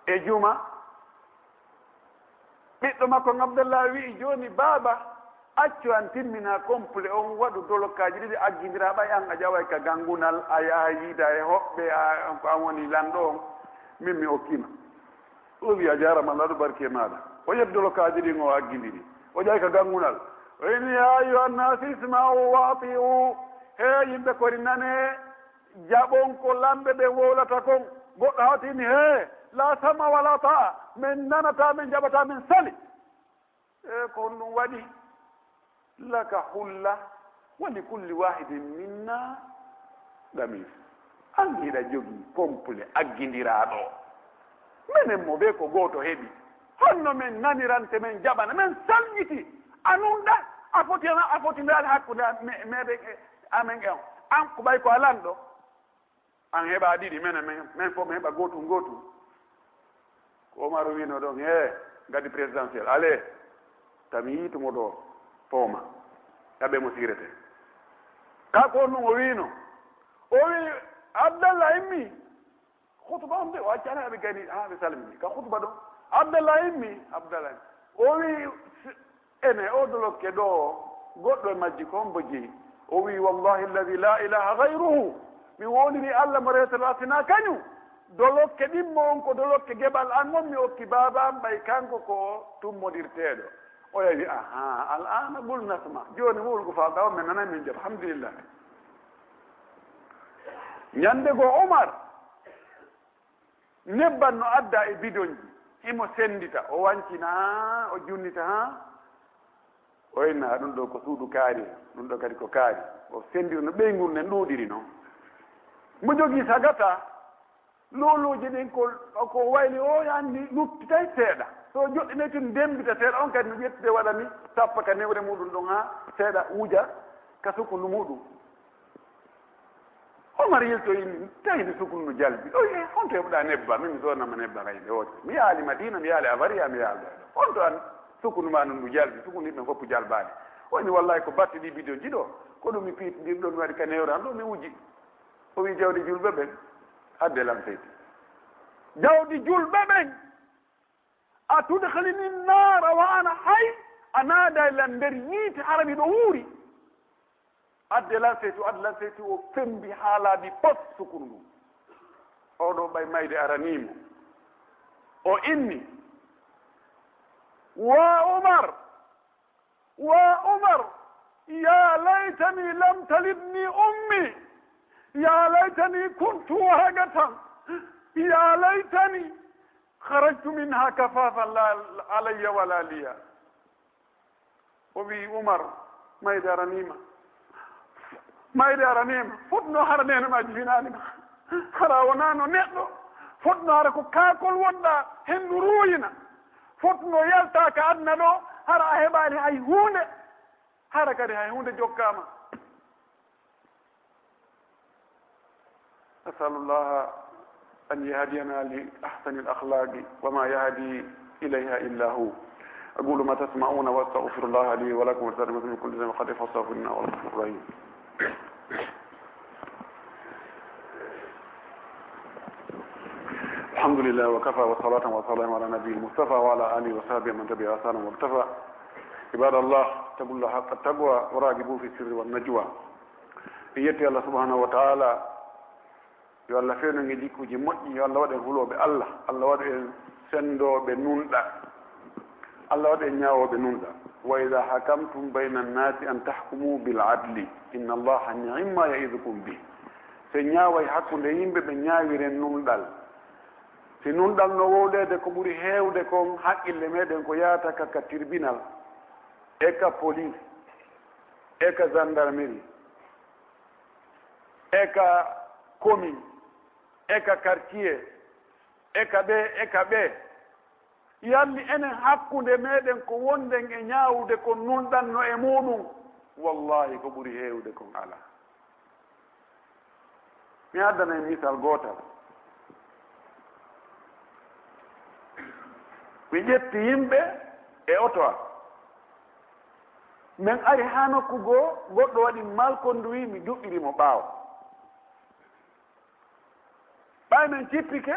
E juma, ɓiɗɗo makko on Abdallahi wi'i, "Jooni baaba, accu an timmina complet on, waɗu dolokkaaji ɗiɗi, aggindiraa, ɓay an a ƴaway ka ganngunal, a yahay yiida e hoɓɓe, a, ko an woni lanɗo on, min mi okkima." O wi'i, "A jaaraama, Alla waɗu barke e maaɗa." O ƴetti dolokkaaji ɗin, o aggindiri. O ƴawi ka ganngunal. O inni, "Yaa ayyuhan naasu, isma'u wa ati'u. Hee yimɓe kori, nanee, jaɓon ko lamɓe ɓen wowlata kon." Goɗɗo hawti inni, "Hee, laa sam'a wa laa taa'a. Men nanataa, men jaɓataa, men sali." E ko honɗum waɗi? "Laka hulla, wa li kulli waahidin minna qamis." An hiɗa jogii complet aggindiraaɗo. Menen mo bee ko gooto heɓi. Honno men nanirante, men jaɓana, men salƴiti? A nunɗa, a foti, a fotindaali hakkunde am-, me-, meɗen e amen e on. An ko ɓay ko a lanɗo. An heɓa ɗiɗi, menen, men, men fof men heɓa gootun, gootun. Ko Umaru wiino ɗon, "Hee, ngadi présidentiel, alee, tami yiitumo ɗoo, pooma, ɗaɓɓe mo siirete." Ka ko ɗum o wiino. O wi, Abdallah immi, khutba on de, o accani haa ɓe gayni, haa ɓe salmini. Ka khutba ɗon, Abdallah immi, Abdallah, o wi, Ene, oo dolokke ɗoo, goɗɗo e majji ko hombo jeyi? O wi'i, "Wallahi alladhi la ilaha ghayruhu, mi woondirii Alla mo rewetee alaa sinaa kañum. Dolokke ɗimmo on ko dolokke geɓal an on, mi okki baaba an, ɓay kanko ko tummondirteeɗo." Oya wi'i, "Ahaa, al'aana qul nasma. Jooni wowlugo faalɗaa on, men nanay, men jaɓa. Alhamdulillah." Ñande goo Umar, Nebban no addaa e bidonji, himo senndita, o wancina haa, o junnita haa. O inna, "Ɗun ɗoo ko suudu kaari, ɗun ɗoo kadi ko kaari." O senndiri no ɓeyngu nden ɗuuɗiri non. Mo jogii sagata, loolooji ɗin ko, ko wayli, o anndi luttitay seeɗa. So o joɗɗinay tun, demmbita seeɗa, on kadi no ƴettude waɗa ni, tappa ka newre muɗum ɗon haa seeɗa wuja ka sukundu muɗum. Omar yiltoyi, tawi nde sukundu ndu jalbi. O wi'i, "Honto heɓuɗaa nebban?" "Min, mi soodana ma nebban kadi nde wootere. Mi yaali Madina, mi yaali Avariya, mi yaali ɗoo. Honto an sukundu maa ndun ndu jalbi, sukundu yimɓe fof jalbaali?" O wi'i, "Wallahi, ko batte ɗii bidonji ɗoo, ko ɗum mi piitindirɗo, mi waɗi ka newre an ɗoo, mi wuji." O wi'i, "Jawdi julɓe ɓen, adde lan seydi." Jawdi julɓe ɓen, "A tudkhiluni nnaara wa ana hayy, a naaday lan nder yiite hara miɗo wuuri." Adde lan seytu, adde lan seytu, o fembi haa laaɓi pos sukundu ndun. Oo ɗoo ɓay mayde aranii mo. O inni, "Waa Umar, waa Umar, yaa laytani lam talidni ummi, yaa laytani kuntu waraqatan, yaa laytani kharajtu minha kafafan la alayya wala liya." O wi'i, "Umar, mayde aranii ma. Mayde aranii ma. Fotnoo hara neene maa jibinaali ma. Hara a wonaano neɗɗo. Fotnoo hara ko kaakol wonɗaa, henndu ruuyina. Fotnoo yaltaa ka aduna ɗoo, hara a heɓaali hay huunde. Hara kadi hay huunde jokkaa ma." أسأل الله أن يهدينا لأحسن الأخلاق وما يهدي إليها إلا هو. أقول ما تسمعون وأستغفر الله لي ولكم ولسائر المسلمين من كل ذنب خطيئة فاستغفروه إنه هو الغفور الرحيم. الحمد لله وكفى وصلاة وسلام على النبي المصطفى وعلى آله وصحبه ومن تبع آثارهم واقتفى. عباد الله، اتقوا الله حق التقوى وراقبوه في السر والنجوى. En yetti Allah subhanahu wa ta'ala, yo Allah fewnu en e jikkuuji moƴƴi, yo Allah waɗu en hulooɓe Allah, Allah waɗu en senndooɓe nunɗa, Allah waɗu en ñaawooɓe nunɗa. "Wa idha hakamtum bayna an-nasi an tahkumu bil adli, inna Allaha ni'ma ya'izukum bih." Si en ñaaway hakkunde yimɓe ɓe, ñaawiren nunɗal. Si nunɗal no wowleede, ko ɓuri heewde kon, haqqille meɗen ko yaata ka, ka tribunal e ka police. e ka gendarmerie, e ka commune, e ka quartier, e ka ɓe, e ka ɓe. Yalli enen hakkunde meɗen ko wonɗen e ñaawude kon nunɗan no e muuɗum? Wallahi ko ɓuri heewude kon alaa. Mi addana en misal gootal. Mi ƴetti yimɓe e oto am. Men ari haa nokku goo, goɗɗo waɗi malkonduwi, mi duɗɗiri mo ɓaawo. Ɓay men cippike,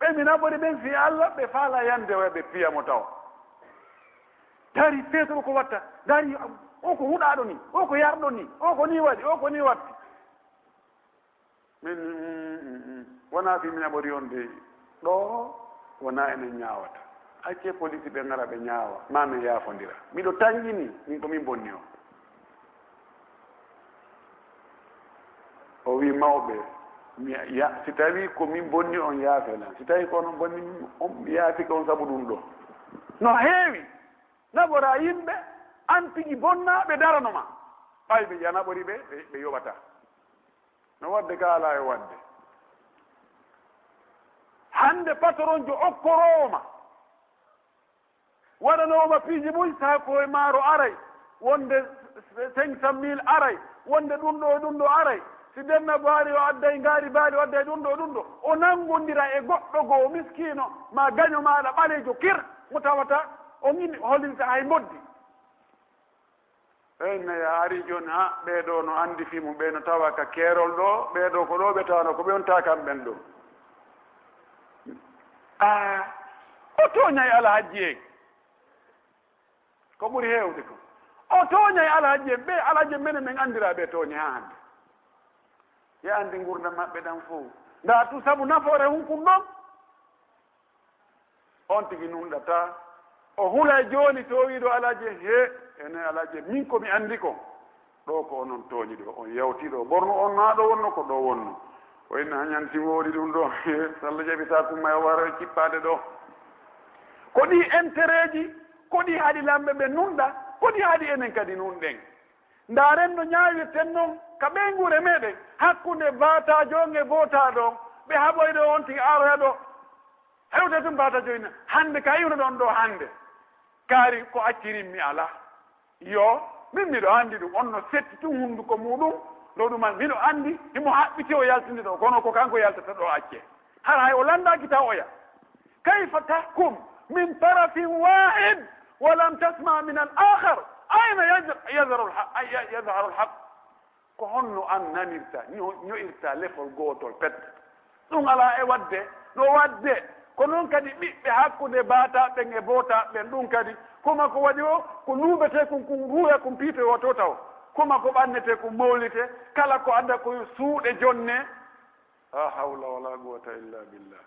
ɓe mi naɓori ɓen fii Alla, ɓe faalaa yande oya, ɓe piya mo tawa. Dari feetuɗo ko watta, dari o ko huɗaaɗo ni, o ko yarɗo ni, o ko ni waɗi, o ko ni watti. Min, mm, mm, mm. Wonaa fii mi naɓori on de, ɗoo wonaa enen ñaawata. Accee polisi ɓe ngara ɓe ñaawa, maa men yaafondira. Miɗo tanƴini, min ko min bonni on. O wi'i, "Mawɓe, mi ya-, si tawii ko min bonni on, yaafee lan. Si tawii ko onon bonni on, mi yaafike on sabu ɗum ɗoo." No heewi naɓoraa yimɓe, an tigi bonnaa, ɓe darano ma. Ɓay ɓe, a naɓori ɓe, ɓe, ɓe yoɓataa. No waɗde ka alaa e waɗde. Hannde patronjo okkoroowo ma, waɗanoowo ma piiji buy, saakoy maaro aray, wonde cinq cent mille aray, wonde ɗum ɗoo e ɗum ɗoo aray. Si Demba Baari o adday ngaari baali, o adday ɗum ɗoo e ɗum ɗoo, o nanngondira e goɗɗo goo miskiino, maa gaño maaɗa ɓaleejo kir, mo tawata on ini hollinta hay mboddi. Ɓen ne ari jooni, ha, ɓee ɗoo no anndi fii mun, ɓee no tawa ka keerol ɗoo, ɓee ɗoo ko ɗoo ɓe tawano, ko ɓe on taa kamɓen ɗoo. Ah, o tooñay alhajji en. Ko ɓuri heewde kon. O tooñay alhajji en, ɓee alhajji en menen men anndiraa ɓe tooñe haa hannde. Ɓe anndi ngurndan maɓɓe ɗan fow. Ndaa tu sabu nafoore hunkun ɗon. On tigi nunɗataa. O hulay jooni toowiiɗo alhaji en, hee, enen alhaji en, min ko mi anndi kon. Ɗoo ko onon tooñi ɗoo, on yawtii ɗoo. Borno on no haa ɗoo wonno, ko ɗoo wonno. O inna hañanti woodi ɗum ɗoo. Hee, so Allah jaɓi taa kumma e wara e cippaade ɗoo. Ko ɗii entereeji, ko ɗii haɗi lamɓe ɓe nunɗa, ko ɗii haɗi enen kadi nunɗen. Ndaaren no ñaawirten non ka ɓeynguure meɗen, hakkunde baataajo on e bootaaɗo on, ɓe haɓoyɗo on tigi aroya ɗoo. Hewte tun baata joyna. Hannde ka iwno ɗon ɗoo hannde. Kaari ko accirin mi alaa. Yo, min miɗo anndi ɗum. On no setti tun hunnduko muuɗum. Ɗo ɗum an, miɗo anndi, himo haɓɓiti o yaltinde ɗoo. Kono ko kanko yaltata ɗoo accee. Hara hay o lanndaaki taw oya. Kayfa tahkum min tarafin wahid wa lam tasma min al akhar? Ayna yaz-, yazharu al ha-, ay-, yazharu al haq? Ko honno an nanirta, ño-, ño'irta lefol gootol pet? Ɗum alaa e waɗde, no waɗde. Ko non kadi ɓiɓɓe hakkunde baataaɓe ɓen e bootaaɓe ɓen, ɗum kadi, koma ko waɗi o, ko luuɓetee kun, kun ruuya kun piitoyoo to taw. Koma ko ɓannetee kun mawlitee, kala ko adda ko yo suuɗe jonne. La hawla wala quwwata illa billah.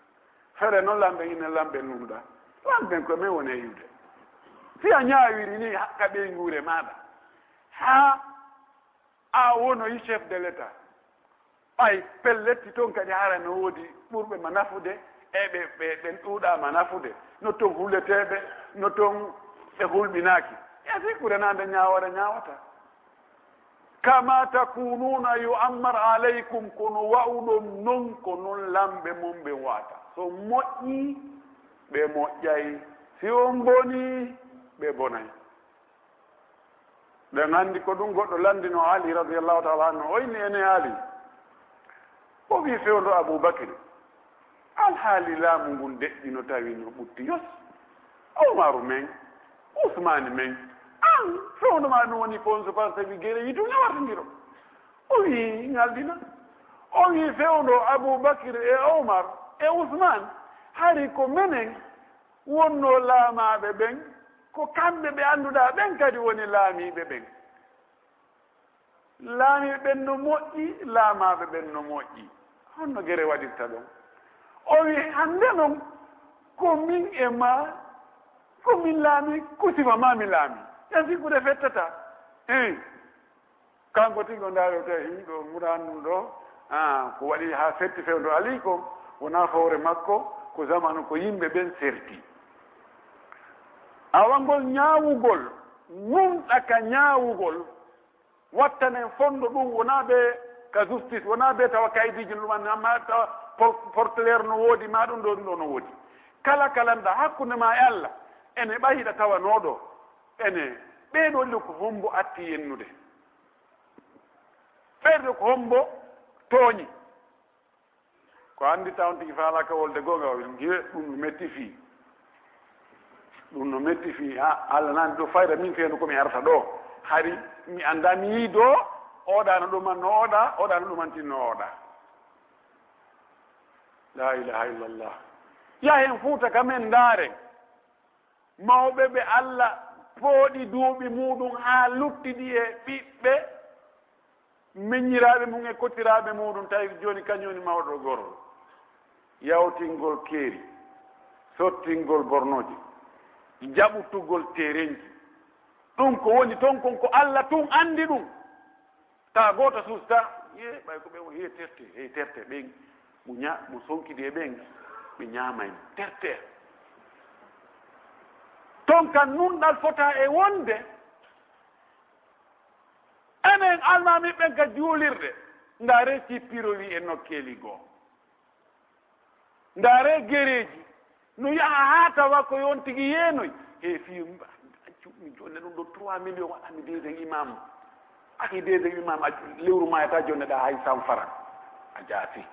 Fere non lamɓe ina lamɓe nunɗa. Lamɓe ko men woni e yiwde. Si a ñaawiri ni hakka ɓeynguure maaɗa. Haa A wonoyi chef de l'État. Ɓay pelletti ton kadi hara no woodi ɓurɓe ma nafude e ɓe, ɓe, ɓen ɗuuɗaa ma nafude. No ton huleteeɓe, no ton ɓe hulɓinaaki. Yasi ko renaande ñaawore ñaawata. Kama takununa yu'ammar alaykum, kono wa'uɗon non ko non lamɓe mon ɓen wa'ata. So moƴƴi, ɓe moƴƴay. Si on boni, ɓe bonay. Ɓen anndi ko ɗum goɗɗo lanndino Ali radiyallahu ta'ala anhu. O inni, "Enen Ali." O wi'i fewndo Abu Bakri, "Alhaali laamu ngun deƴƴi no tawi no ɓutti yos. Umaru men, Usmaani men, an fewndo maa ɗum woni konso par sabi gere yitu nge wartindiro." O wi'i, "Ngaldina." O wi'i fewndo Abu Bakri e Umar e Usmaan, "Hari ko menen wonnoo laamaaɓe ɓen, ko kamɓe ɓe annduɗaa ɓen kadi woni laamiiɓe ɓen. Laamiiɓe ɓen no moƴƴi, laamaaɓe ɓen no moƴƴi. Honno gere waɗirta ɗon?" O wi'i, "Hannde non, ko min e maa, ko min laami, ko sifa maa mi laami. Yaa sikkude fettataa." Hein. Kanko tigi o ndaari o tawi himɓe o muraani ɗum ɗo, ah, ko waɗi haa serti fewndo Ali ko wonaa fowre makko, ko zamanu ko yimɓe ɓen serti. Awa ngol ñaawugol, Nunɗa ka ñaawugol, wattanen fondo ɗun, wonaa ɓe ka justice, wonaa ɓe tawa kaydiiji no ɗumanti, amma tawa por-, portelaire no woodi, maa ɗun ɗoo, ɗun ɗoo no woodi. Kala kalanɗaa hakkunde maa e Alla, ene ɓay hiɗa tawanoo ɗoo, ene, ɓee ɗoo ɗiɗo ko hombo atti yennude? Ɓee ɗoo ko hombo tooñi? Ko anndi taw on tigi faalaaka wolde goonga, o wi'i, "Ngiye, ɗun no metti fii. Ɗun no metti fii. Ah, Alla nani ɗo fayda min feendu ko mi arata ɗo. Hari mi anndaa mi yi'i ɗo, oɗa no ɗuman no oɗa, oɗa no ɗumantin no oɗa." La ilaha illallah. Yahen Fuuta ka men ndaaren. Mawɓe ɓe Alla pooɗi duuɓi muuɗun haa luttidi e ɓiɓɓe meññiraaɓe mun e kotiraaɓe muuɗun, tawi jooni kañun woni mawɗo goro. Yawtingol keeri, sottingol bornooji, jaɓutugol terenji. Ɗun ko woni ton kon ko Alla tun anndi ɗun. Taa gooto suustaa, yee, ɓay ko ɓe o, yee, terte, hey, terte, ɓen mo ña-, mo sonkidi e ɓen, ɓe ñaamay mo, terte. Ton kan nunɗal fota e wonde, enen almaami ɓen ka juulirde, ndaaree cippiro wi e nokkeeli goo. Ndaaree gereeji no yaha haa tawa ko yon tigi yeenoy. He fii, mi jonne ɗun ɗo trois millions waɗa mi deuxième imam. Aki deuxième imam, a lewru maayata jonneɗaa hay cent francs. A jaasi.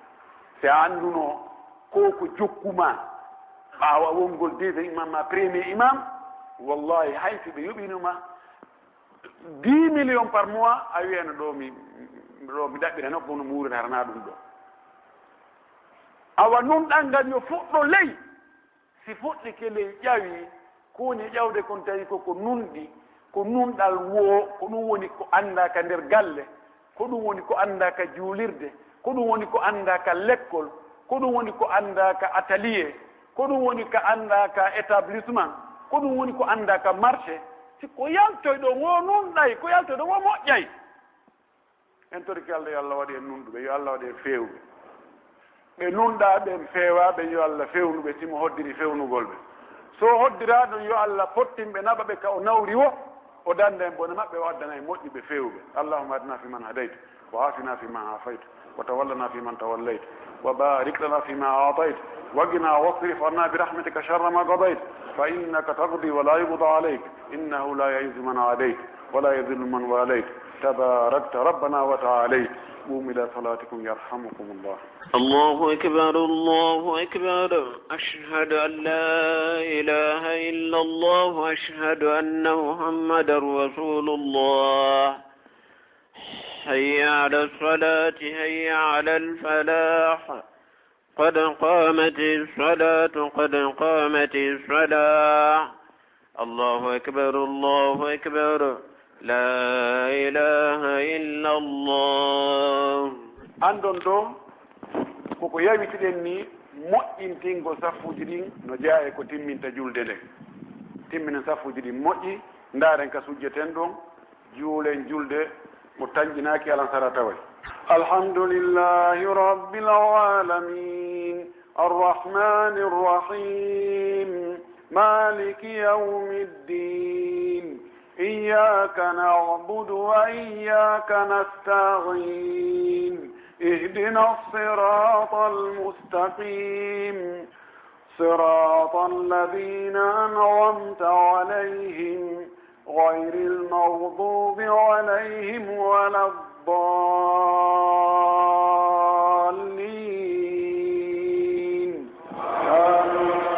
Si a annduno ko ko jokku ma, ɓaawo wongol deuxième imam ma premier imam, wallahi hay si ɓe yoɓino ma dix millions par mois, a wi'ano ɗo mi, ɗo mi ɗaɓɓira nokku no muurata harana ɗun ɗo. Awa nunɗal ngal yo fuɗɗo ley. Si fuɗɗike ley ƴawi, ko woni ƴawde kon tawi ko ko nunɗi, ko nunɗal woo, ko ɗun woni ko anndaa ka nder galle, ko ɗun woni ko anndaa ka juulirde, ko ɗun woni ko anndaa ka lekkol, ko ɗun woni ko anndaa ka atelier, ko ɗun woni ko anndaa ka établissement, ko ɗun woni ko anndaa ka marché. Si ko yaltoy ɗon woo nunɗay, ko yaltoy ɗon woo moƴƴay. En torike Alla, yo Alla waɗu en nunɗuɓe, yo Alla waɗu en feewuɓe. Ɓe nunɗaa ɓen feewaa ɓen, yo Alla fewnu ɓe, si mo hoddiri fewnugol ɓe. So hoddiraano, yo Alla fottin ɓe, naɓa ɓe ka o nawri woo, o danda en bone maɓɓe, o addana en moƴƴuɓe feewuɓe. اللهم اهدنا فيمن هديت، وعافنا فيمن عافيت، وتولنا فيمن توليت، وبارك لنا فيما أعطيت، وقنا واصرف عنا برحمتك شر ما قضيت، فإنك تقضي ولا يقضى عليك، إنه لا يعز من عاديت، ولا يذل من واليت، تباركت ربنا وتعاليت. قوموا إلى صلاتكم يرحمكم الله. الله أكبر، الله أكبر. أشهد أن لا إله إلا الله، أشهد أن محمدا رسول الله. حي على الصلاة، حي على الفلاح. قد قامت الصلاة، قد قامت الصلاة. الله أكبر، الله أكبر. لا إله إلا الله. Anndon ɗoo, ko ko yawitiɗen nii, moƴƴintingol saffuuji ɗin no jeyaa e ko timminta julde nden. Timminen saffuuji ɗin moƴƴi, ndaaren ka sujjeten ɗon, juulen julde mo tanƴinaaki alan sara taway. الحمد لله رب العالمين. الرحمن الرحيم. مالك يوم الدين. إياك نعبد وإياك نستعين. اهدنا الصراط المستقيم. صراط الذين أنعمت عليهم غير المغضوب عليهم ولا الضالين. آمين.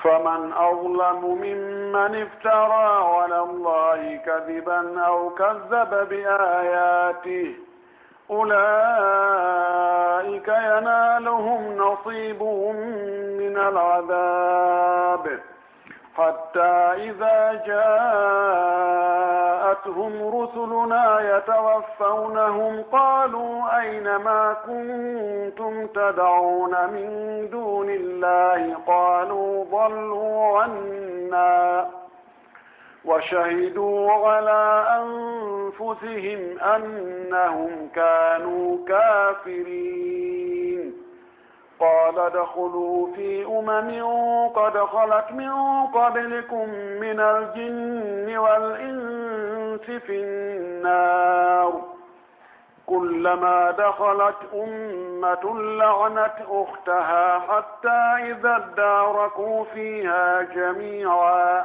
فمن أظلم ممن افترى على الله كذبا أو كذب بآياته أولئك ينالهم نصيبهم من العذاب حتى إذا جاءتهم رسلنا يتوفونهم قالوا أين ما كنتم تدعون من دون الله قالوا ضلوا عنا وشهدوا على أنفسهم أنهم كانوا كافرين. قال ادخلوا في أمم قد خلت من قبلكم من الجن والإنس في النار، كلما دخلت أمة لعنت أختها حتى إذا اداركوا فيها جميعا،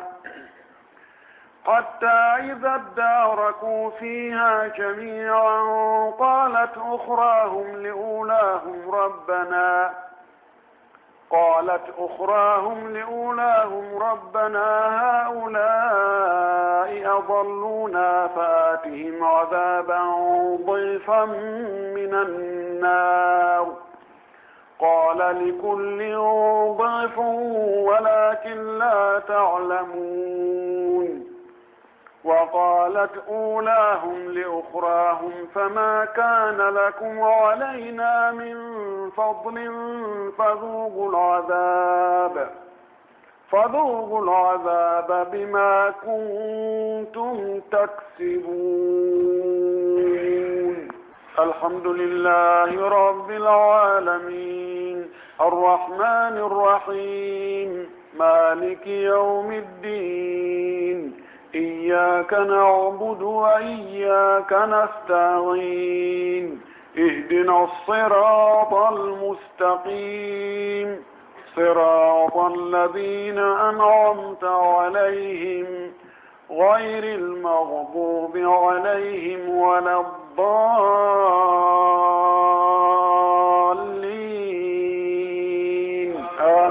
حتى إذا اداركوا فيها جميعا قالت أخراهم لأولاهم ربنا، قالت أخراهم لأولاهم ربنا هؤلاء أضلونا فآتهم عذابا ضعفا من النار، قال لكل ضعف ولكن لا تعلمون. وقالت أولاهم لأخراهم فما كان لكم علينا من فضل فذوقوا العذاب، فذوقوا العذاب بما كنتم تكسبون. الحمد لله رب العالمين. الرحمن الرحيم. مالك يوم الدين. إياك نعبد وإياك نستعين. اهدنا الصراط المستقيم. صراط الذين أنعمت عليهم غير المغضوب عليهم ولا الضالين. آمين.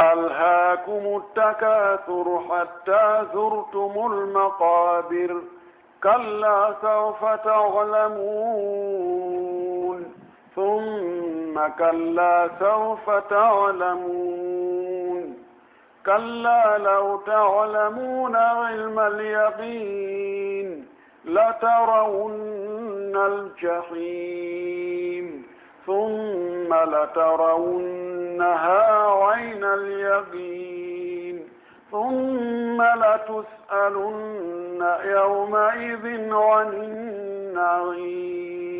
ألهاكم التكاثر حتى زرتم المقابر. كلا سوف تعلمون، ثم كلا سوف تعلمون، كلا لو تعلمون علم اليقين لترون الجحيم، ثم لترونها عين اليقين، ثم لتسألن يومئذ عن النعيم.